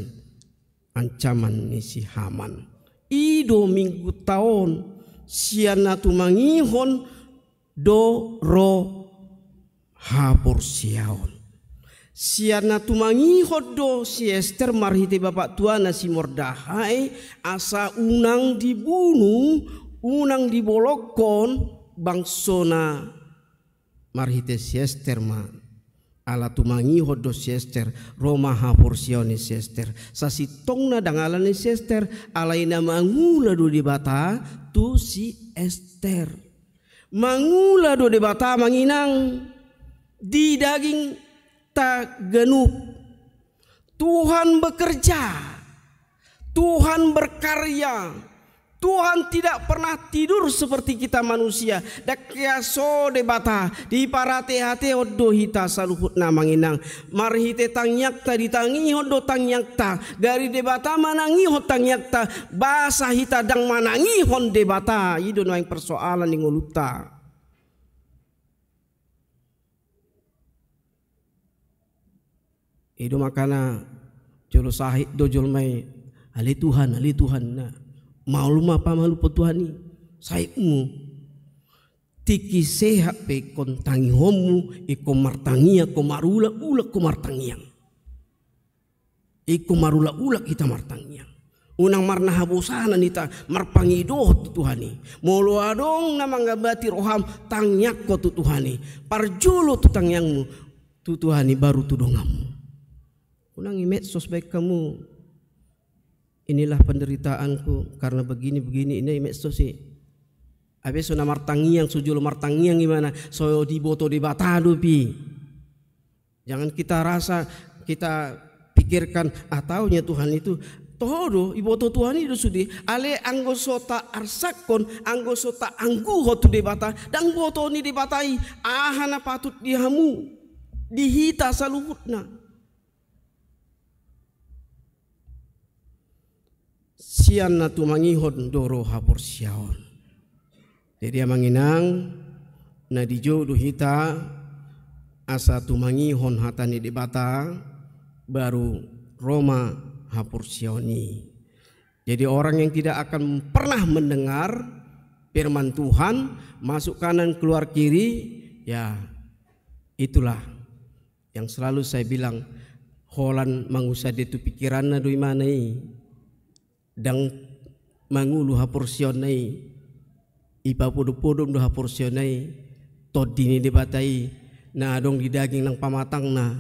ancaman ni si Haman. I do minggunta on, sian na tumangihon do ro haporseaon. Sian na tumangihon do si Ester marhite bapaktuana si Mordahai, asa unang dibunu, unang dibolongkon bangsona marhite si Ester ma. Ala tumangihon do si Ester, ro ma haporseaon ni si Ester. Sasintongna ndang ala ni si Ester, alai na mangula do Debata tu si Ester. Mangula do Debata, amang inang, di dagingta ganup. Tuhan bekerja, Tuhan berkarya, Tuhan tidak pernah tidur seperti kita manusia. Ndang hea so Debata, diparateatehon do hita saluhutna, amang inang. Marhite tangiangta ditangihon do tangiangta. Gari Debata manangihon tangiangta, boasa hita ndang manangihon Debata? I do nuaeng persoalan ni ngolunta. I do makana jolo sahit do jolma i, ale Tuhan, ale Tuhan, na. Maol ma pamalumhon Tuhan i, sahitmu. Tingki sehat pe ingkon tangihonmu, ingkon martangiang, ingkon marulak-ulak, ingkon martangiang. Ingkon marulak-ulak hita martangiang. Unang marnahabosanan hita marpangidohon tu Tuhan i. Molo adong na mangambati roham, tangiangkon tu Tuhan i. Parjolo tu tangiangmu tu Tuhan i, baru tu donganmu. Unang i medsos baen hamu, inilah penderitaanku karena begini-begini, ina i medsos i. Hape so na martangiang, so jolo martangiang ibana, so diboto Debata dope i. Jangan kita rasa, kita pikirkan, ah, taunya Tuhan itu. Toho do, iboto Tuhan i do sude. Alai anggo so taarsangkon, anggo so taangguhon tu Debata, ndang boto ni Debata i aha na patut di hamu, di hita saluhutna. Sian na tumangihon do ro haporseaon. Jadi, amang inang, na dijou do hita asa tumangihon hata ni Debata, baru ro ma haporseaon i. Jadi, orang yang tidak akan pernah mendengar firman Tuhan, masuk kanan keluar kiri, ya, itulah yang selalu saya bilang, holan mangusade tu pikiranna do imana i. Ndang mangolu haporseaonna i. Ipapodom-podom do haporseaonna i Tondi ni Debata i na adong di daging nang pamatangna.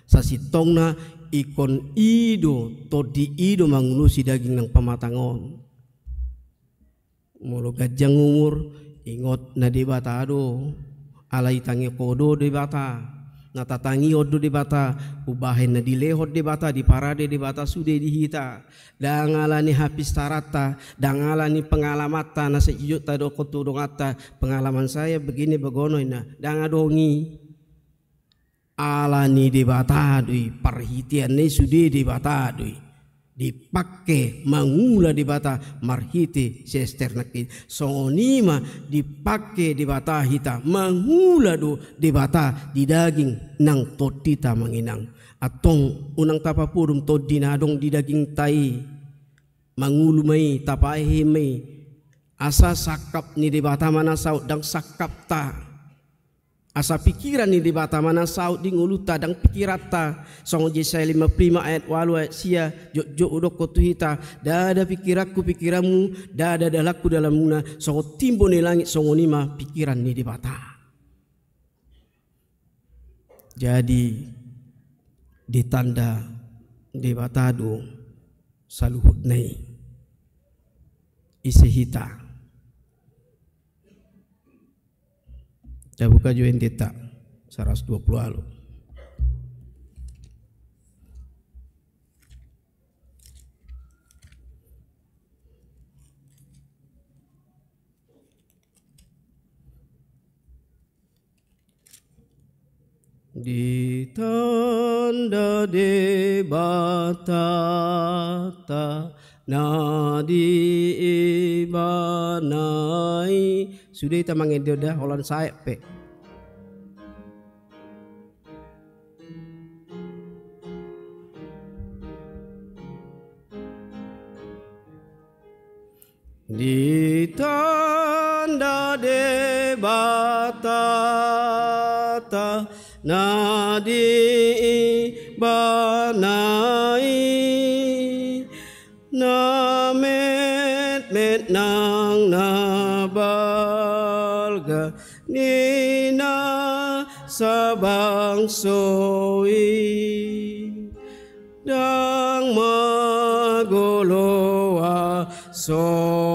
Sasintongna ingkon i do, Tondi i do mangulosi daging nang pamatang on. Molo ganjang umur, ingot na Debata do, alai tangihon do Debata, na tatangihon do Debata, umbahen na dilehon Debata, diparade Debata sude di hita. Ndang ala ni hapisaranta, ndang ala ni pengalamanta, na sai jotjot tadokkon tu donganta, pengalaman saya begini begono, ina, ndang adong i. Ala ni Debata do i, parhiteanna i sude Debata do i. Dipangke mangula Debata marhite si Ester nangkin. Songon i ma dipangke Debata hita, mangula do Debata di daging nang tondita, amang inang. Antong unang tapapodom tondi na adong di dagingta i. Mangolu ma i, tapaehe ma i. Asa sangkap ni Debata ma na saut, ndang sangkapta. Asa pikiran ni Debata ma na saut di ngolunta, ndang pikiranta. Songon Jesaya lima puluh lima ayat ualu, ayat sia, jotjot hudokkon tu hita, ndada pikiranku pikiranmu, ndada dalanku dalanmuna, songon timbo ni langit, songon i ma pikiran ni Debata. Jadi ditanda Debata do saluhutna i. Ise hita? Tabuka jo endenta, saratus dua pulu ualu. Ditanda Debata tanda di Ibana i. Sude hita mangendehon da, holan sae pe. Ditanda Debata tanda di Ibana i, na metmet nang na balga ni na sabangso i. Ndang magolo asona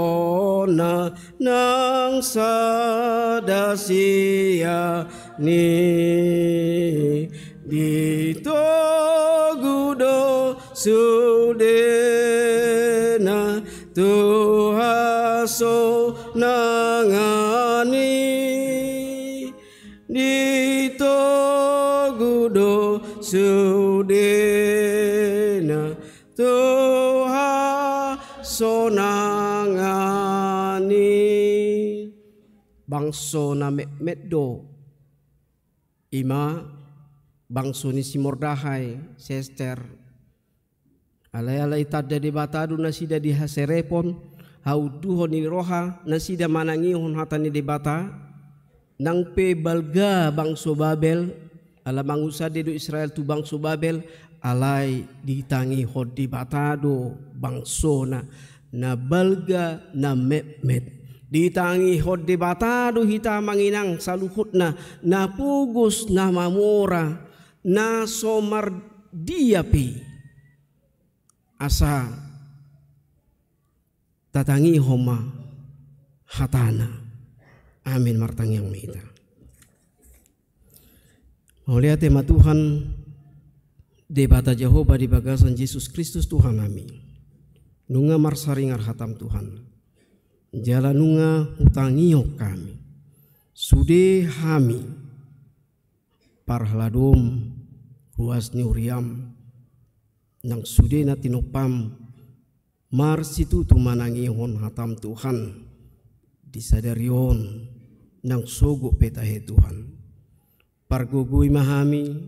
nang sada sian i, ditogu do sudena tu hasonangan i. Ditogu do sudena tu hasonangan i. Bangso na metmet do, i ma bangso ni si Mordahai, si Ester. Alai, alai tanda Debata do nasida di haserepon, haunduhon ni roha nasida manangihon hata ni Debata. Nang pe balga bangso Babel, ala mangusande do Israel tu bangso Babel, alai ditangihon Debata do bangsona na balga, na metmet. Ditangihon Debata do hita, amang inang saluhutna, na pogos, na mamora, na so mardia pe, asa tatangihon ma hatana. Amin. Martangiang ma hita. Mauliate ma Tuhan, Debata Jahowa, di bagasan Jesus Kristus Tuhannami. Nunga marsaringar hatam, Tuhan, jala nunga hutangihon hami, sude hami parhaladom, ruas ni huriam, nang sude na tinompam, marsitutu manangihon hatam, Tuhan, di sadari on nang sogot pe tahe, Tuhan. Pargogoi ma hami,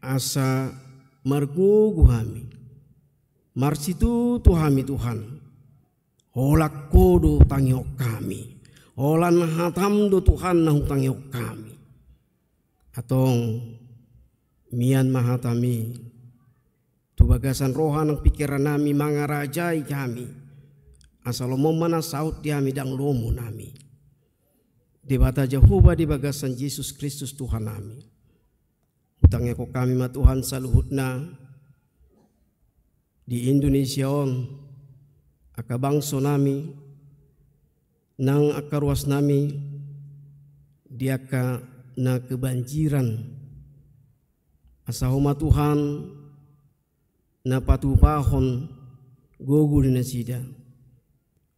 asa margogo hami, marsitutu hami, Tuhan. Holan Ho do tangihon hami, holan hatam do, Tuhan, na hutangihon hami. Antong mian ma hatami tu bagasan roha nang pingkirannami, mangarajai hami, asa lomo ma na saut di hami, ndang lomo nami. Debata Jahowa, di bagasan Jesus Kristus Tuhannami, hutangihon hami ma, Tuhan, saluhutna di Indonesia on, angka bangsonami, nang angka ruasnami, di angka na kebanjiran. Asa Ho ma, Tuhan, na patupahon gogo ni nasida.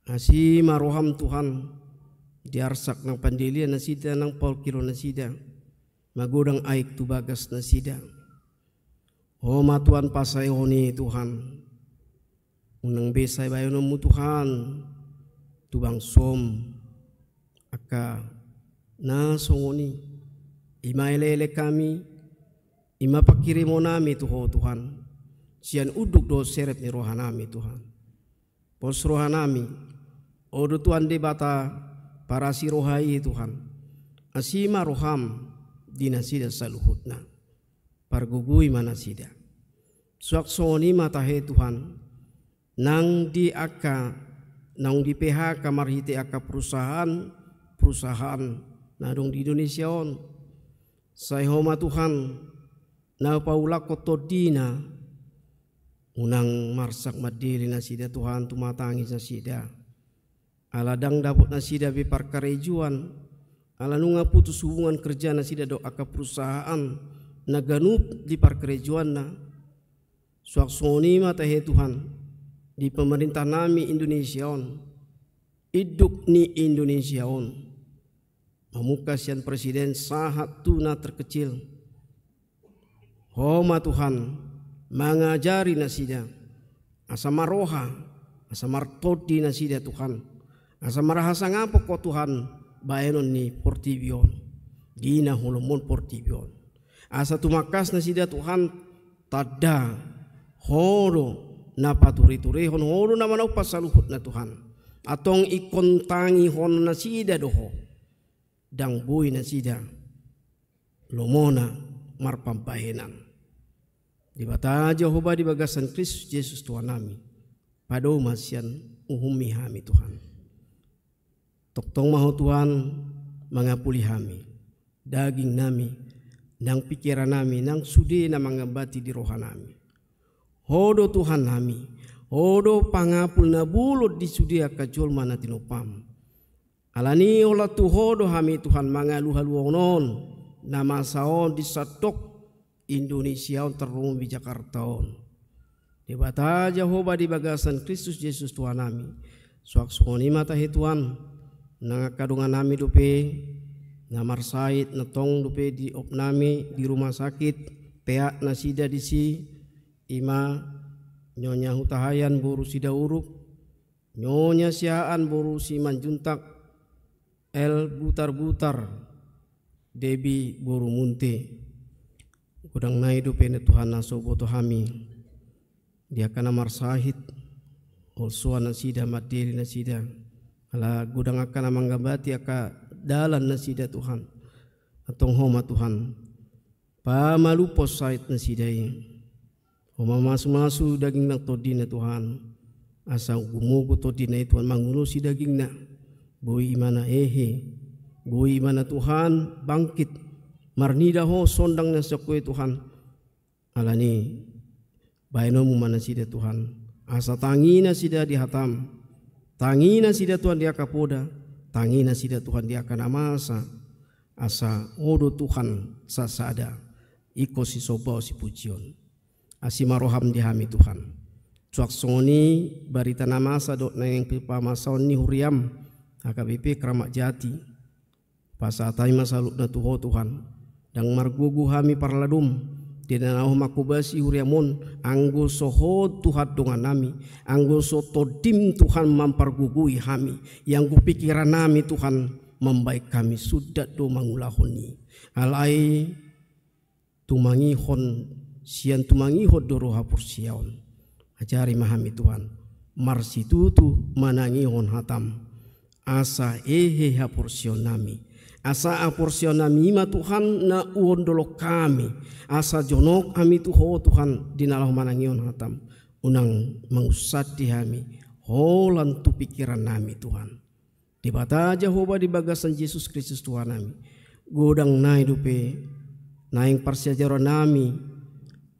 Asi ma roham, Tuhan, di arsak nang pandelian nasida, nang pangkilon nasida, magodang aek tu bagas nasida. Ho ma, Tuhan, pasaehon i, Tuhan. Unang be sai baenonmu, Tuhan, tu bangsom angka na songon i. I ma eleelek hami, i ma pangkirimonami tu Ho, Tuhan. Sian unduk dohot serep ni rohanami, Tuhan. Pos rohanami, Ho do, Tuhan, Debata parasi roha i, Tuhan. Asi ma roham di nasida saluhutna. Pargogoi ma nasida. Suang songon i ma tahe, Tuhan, nang di angka naung di P H K marhite angka perusahaan, perusahaan na adong di Indonesia on. Sai Ho ma Tuhan, na paulakkon tondina, unang marsak mandele nasida Tuhan, tumatangis nasida. Ala ndang dapot nasida be parkarejoan, ala nunga putus hubungan kerja nasida dohot angka perusahaan na ganup di parkarejoanna. Suang songon i ma tahe Tuhan, di pemerintah nami Indonesia on, induk ni Indonesia on, mamungka sian presiden sahat tu na terkecil. Ho ma Tuhan, mangajari nasida, asa marroha, asa martondi nasida Tuhan, asa marhasangapon Ho Tuhan, bahenon ni portibi on, di na holomon portibi on. Asa tumangkas nasida Tuhan, tanda Ho do na paturiturihon, Ho do na manang pansaluhutna Tuhan. Antong ingkon tangihon nasida do Ho. Ndang boi nasida lomona marpambahenan. Debata Jahowa di bagasan Kristus Jesus Tuhan nami, padomu ma sian uhummi hami Tuhan. Tongtong ma Ho Tuhan mangapuli hami, daging nami, nang pikiran nami, nang sude na mangambati di roha nami. Ho do Tuhan nami, Ho do pangapul na bolon di sude angka jolma na tinompam. Alani i holan tu Ho do hami Tuhan mangalualuhon on, na masa on di sandok Indonesia on, tarlumobi Jakarta on. Debata Jahowa di bagasan Kristus Jesus Tuhan nami, suang songon i ma tahe Tuhan, nang angka dongan nami dope na marsahit, na tong dope diop nami di rumah sakit, peak nasida disi, i ma Nyonya Hutahayan boru Sidauruk, Nyonya Siahaan boru Simanjuntak, El Butarbutar, Debi boru Munte. Godang nai dope na Tuhan na so huboto hami, di angka na marsahit, holsoan nasida, mandele nasida, ala godang angka na mangambati angka dalan nasida Tuhan. Antong Ho ma Tuhan, pamalumhon sahit nasida i. Ho ma mamasumasu daging nang tondina Tuhan, asa gumogo tondina i Tuhan mangulosi dagingna. Boi ibana hehe, boi ibana Tuhan bangkit, marnida Ho sondang na sian Ho i Tuhan. Alani i bahenonmu ma nasida Tuhan, asa tangi nasida di hatam, tangi nasida Tuhan di angka poda, tangi nasida Tuhan di angka na masa, asa Ho do Tuhan sasada, ingkon sisombaon sipujion. Asi ma roham di hami Tuhan. Suang songon i barita na masa dohot naeng pamasaon ni huriam, H K B P Kramat Jati. Pasahat hami ma saluhutna tu Ho Tuhan. Ndang margogo hami parladom, di na laho manghobasi huriam on, anggo so Ho Tuhan dongan nami, anggo so tondim Tuhan mampargogoi hami, ianggo pikiran nami Tuhan mambahen hami sundat do mangulahon i. Alai tumangihon, sian tumangihon do ro haporseaon. Ajari ma hami Tuhan, marsitutu manangihon hatam, asa hehe haporseaon nami. Asa haporseaon nami i ma Tuhan na huondolhon hami, asa jonok hami tu Ho Tuhan di na laho manangihon hatam. Unang mangunsandi hami, holan tu pikiran nami Tuhan. Debata Jahowa di bagasan Jesus Kristus Tuhan nami, godang nai dope naeng parsiajaran nami,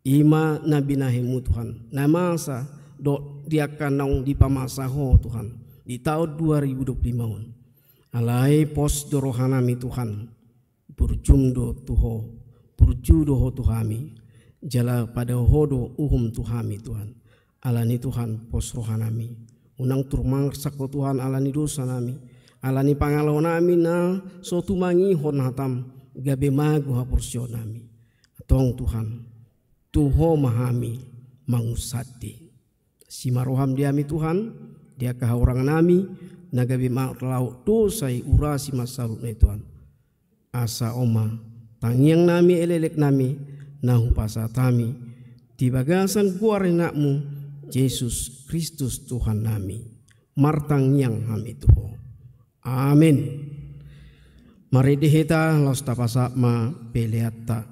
i ma na binahenmu Tuhan, na masa dohot di angka naung dipamasa Ho Tuhan di taon dua ribu dua puluh lima on. Alai pos do roha nami Tuhan, burjum do tu Ho, burju do Ho tu hami, jala padaohon Ho do uhum tu hami Tuhan. Alani Tuhan pos roha nami, unang turmarsak Ho Tuhan alani dosa nami, alani pangalaho nami na so tumangihon hatam, gabe mago haporseaon nami. Antong Tuhan, tu Ho ma hami mangunsandi. Asi ma roham di hami Tuhan, di angka hahurangan nami, na gabe marlaok dosa i, urasi ma saluhutna i Tuhan. Asa on ma tangiang nami, elekelek nami, na hupasahat hami di bagasan goar ni Anakmu, Jesus Kristus Tuhan nami. Martangiang hami tu Ho. Amen. Marende hita laos tapasahat ma peleanta.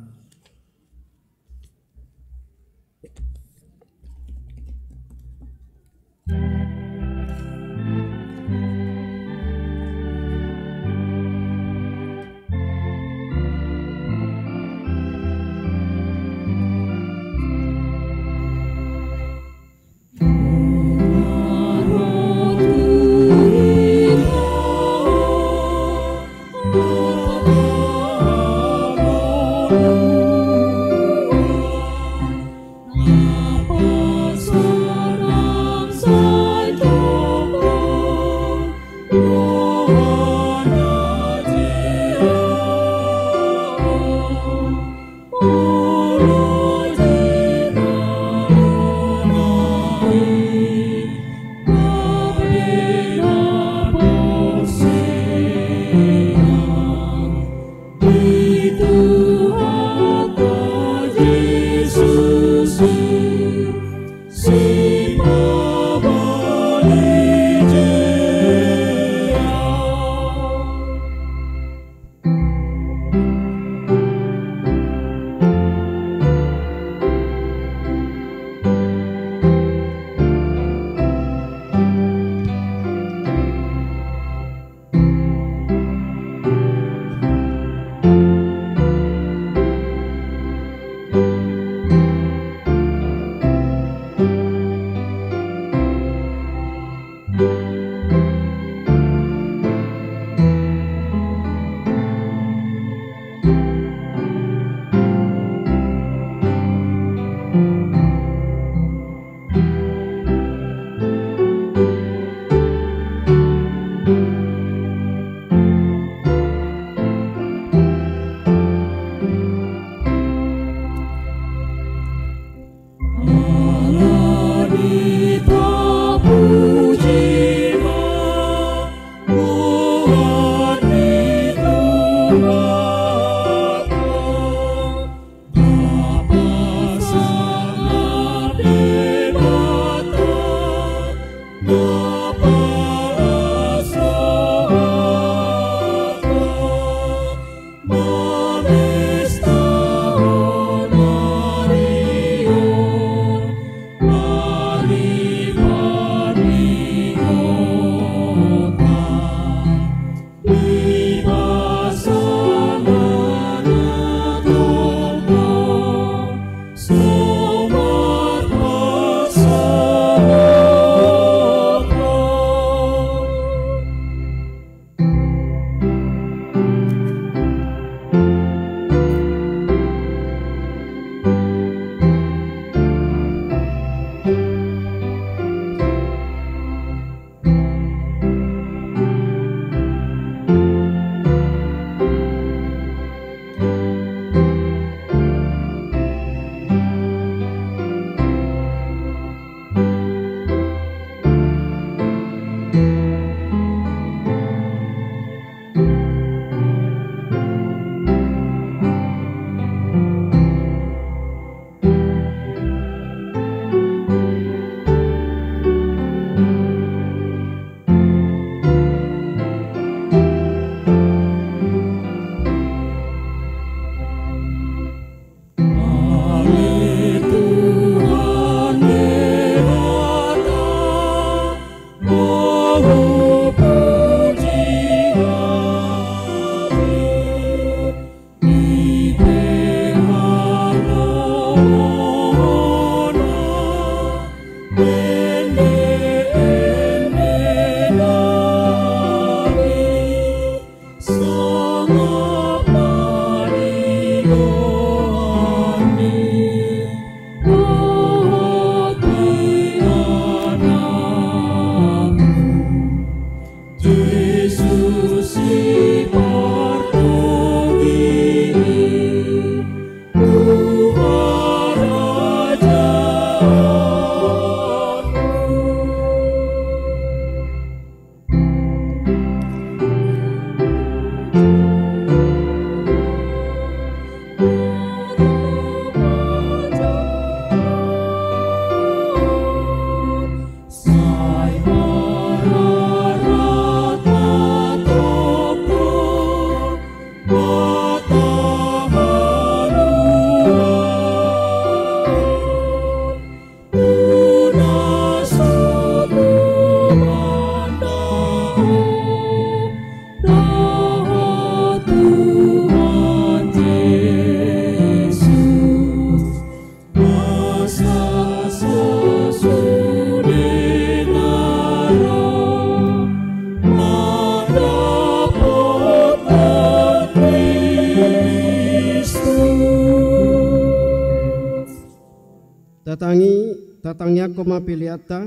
Tatangi, tatangiangkon ma peleanta.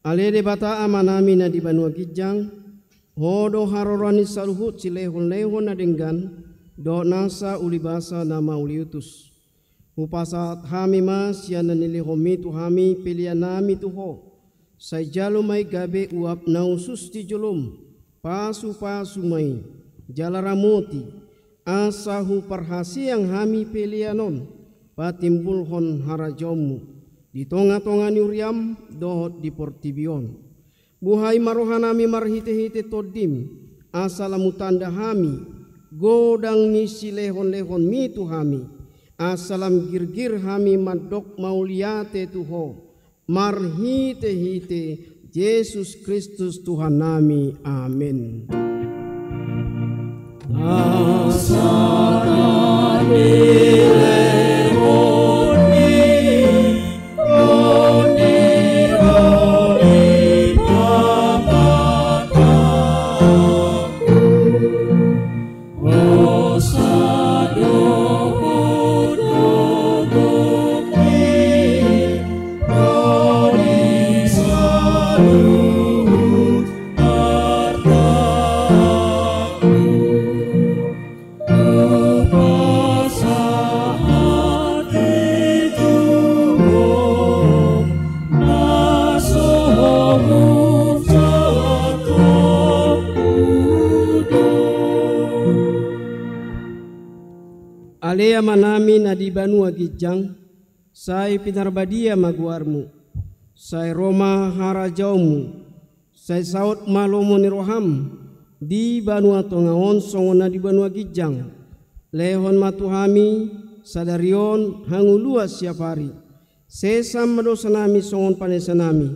Ale Debata Amanami na di banua ginjang, Ho do haroroan ni saluhut silehonlehon na denggan, dohot nasa ulibasa na mauliutus. Hupasahat hami ma sian na nilehonmi tu hami peleannami tu Ho. Sai jalo ma i gabe uap na hushus di jolom, pasupasu ma i, jala ramoti, asa huparhaseang hami pelean on patimbulhon harajaonmu di tongatonga ni huriam dohot di portibi on. Buhai ma rohanami marhitehite Tondim, asa lam hutanda hami godang ni silehonlehonmi tu hami, asa lam girgir hami mandok mauliate tu Ho, marhitehite Jesus Kristus Tuhannami. Amen. Ale Amanami na di banua ginjang, sai pinarbadia ma goarmu. Sai ro ma harajaonmu. Sai saut ma lomo ni roham di banua tonga on songon na di banua ginjang. Lehon ma tu hami sadari on hangoluan siapari. Sesa ma dosanami songon panesanami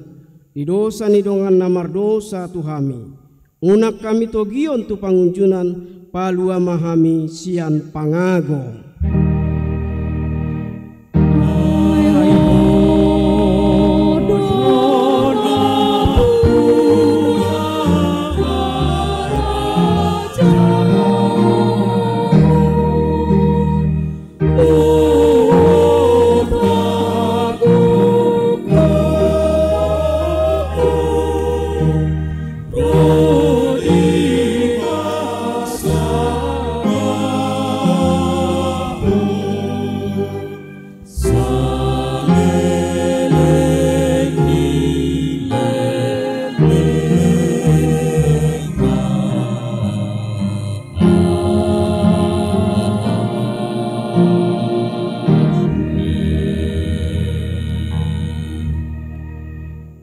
di dosa ni dongan na mardosa tu hami. Unang hami togihon tu pangunjunan, palua ma hami sian pangago.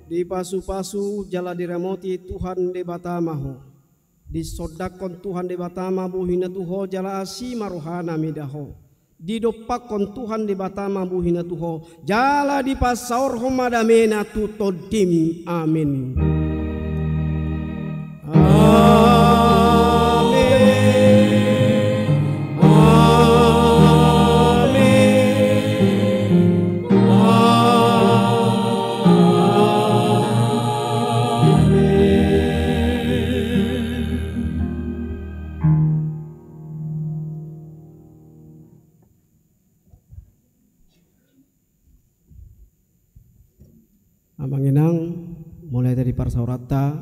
Dipasupasu jala diramoti Tuhan Debata ma ho. Disondangkon Tuhan Debata ma bohina tu ho jala asi ma rohana mida ho. Didompakkon Tuhan Debata ma bohina tu ho jala dipasaorhon ma damena tu tondim. Amen. Pranta,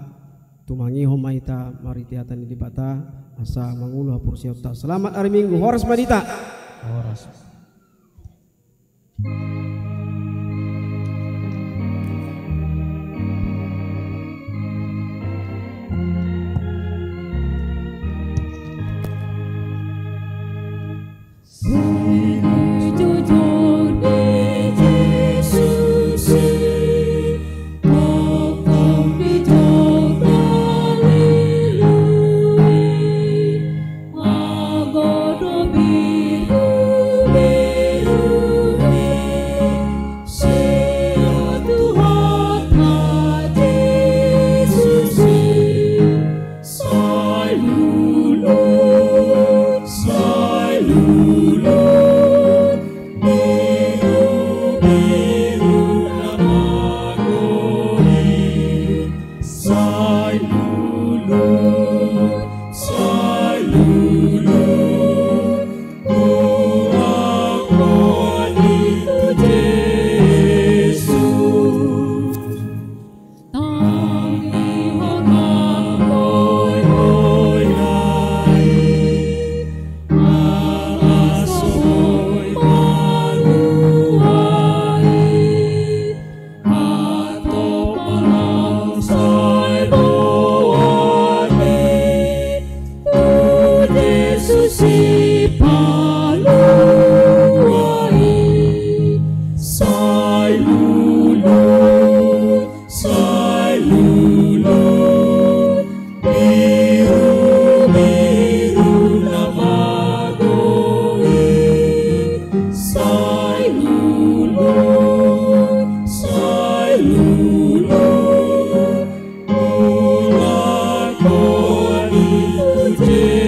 tumangihon ma hita marhite hata ni Debata, asa mangolu haporseaonta. Selamat hari Minggu, horas ma di hita. Horas. Sai lulu, sai lulu, birubiru na mago i. Sai lulu, sai lulu, tulak ma di tu Jesus. Tangihon ma hoihoi na i, ala so boi malua i. Antong ma sai boan i, tu Jesus Sipalua i. Sai lulu, sai lulu, birubiru na mago i. Sai lulu, sai lulu, tulak ma di tu Jesus.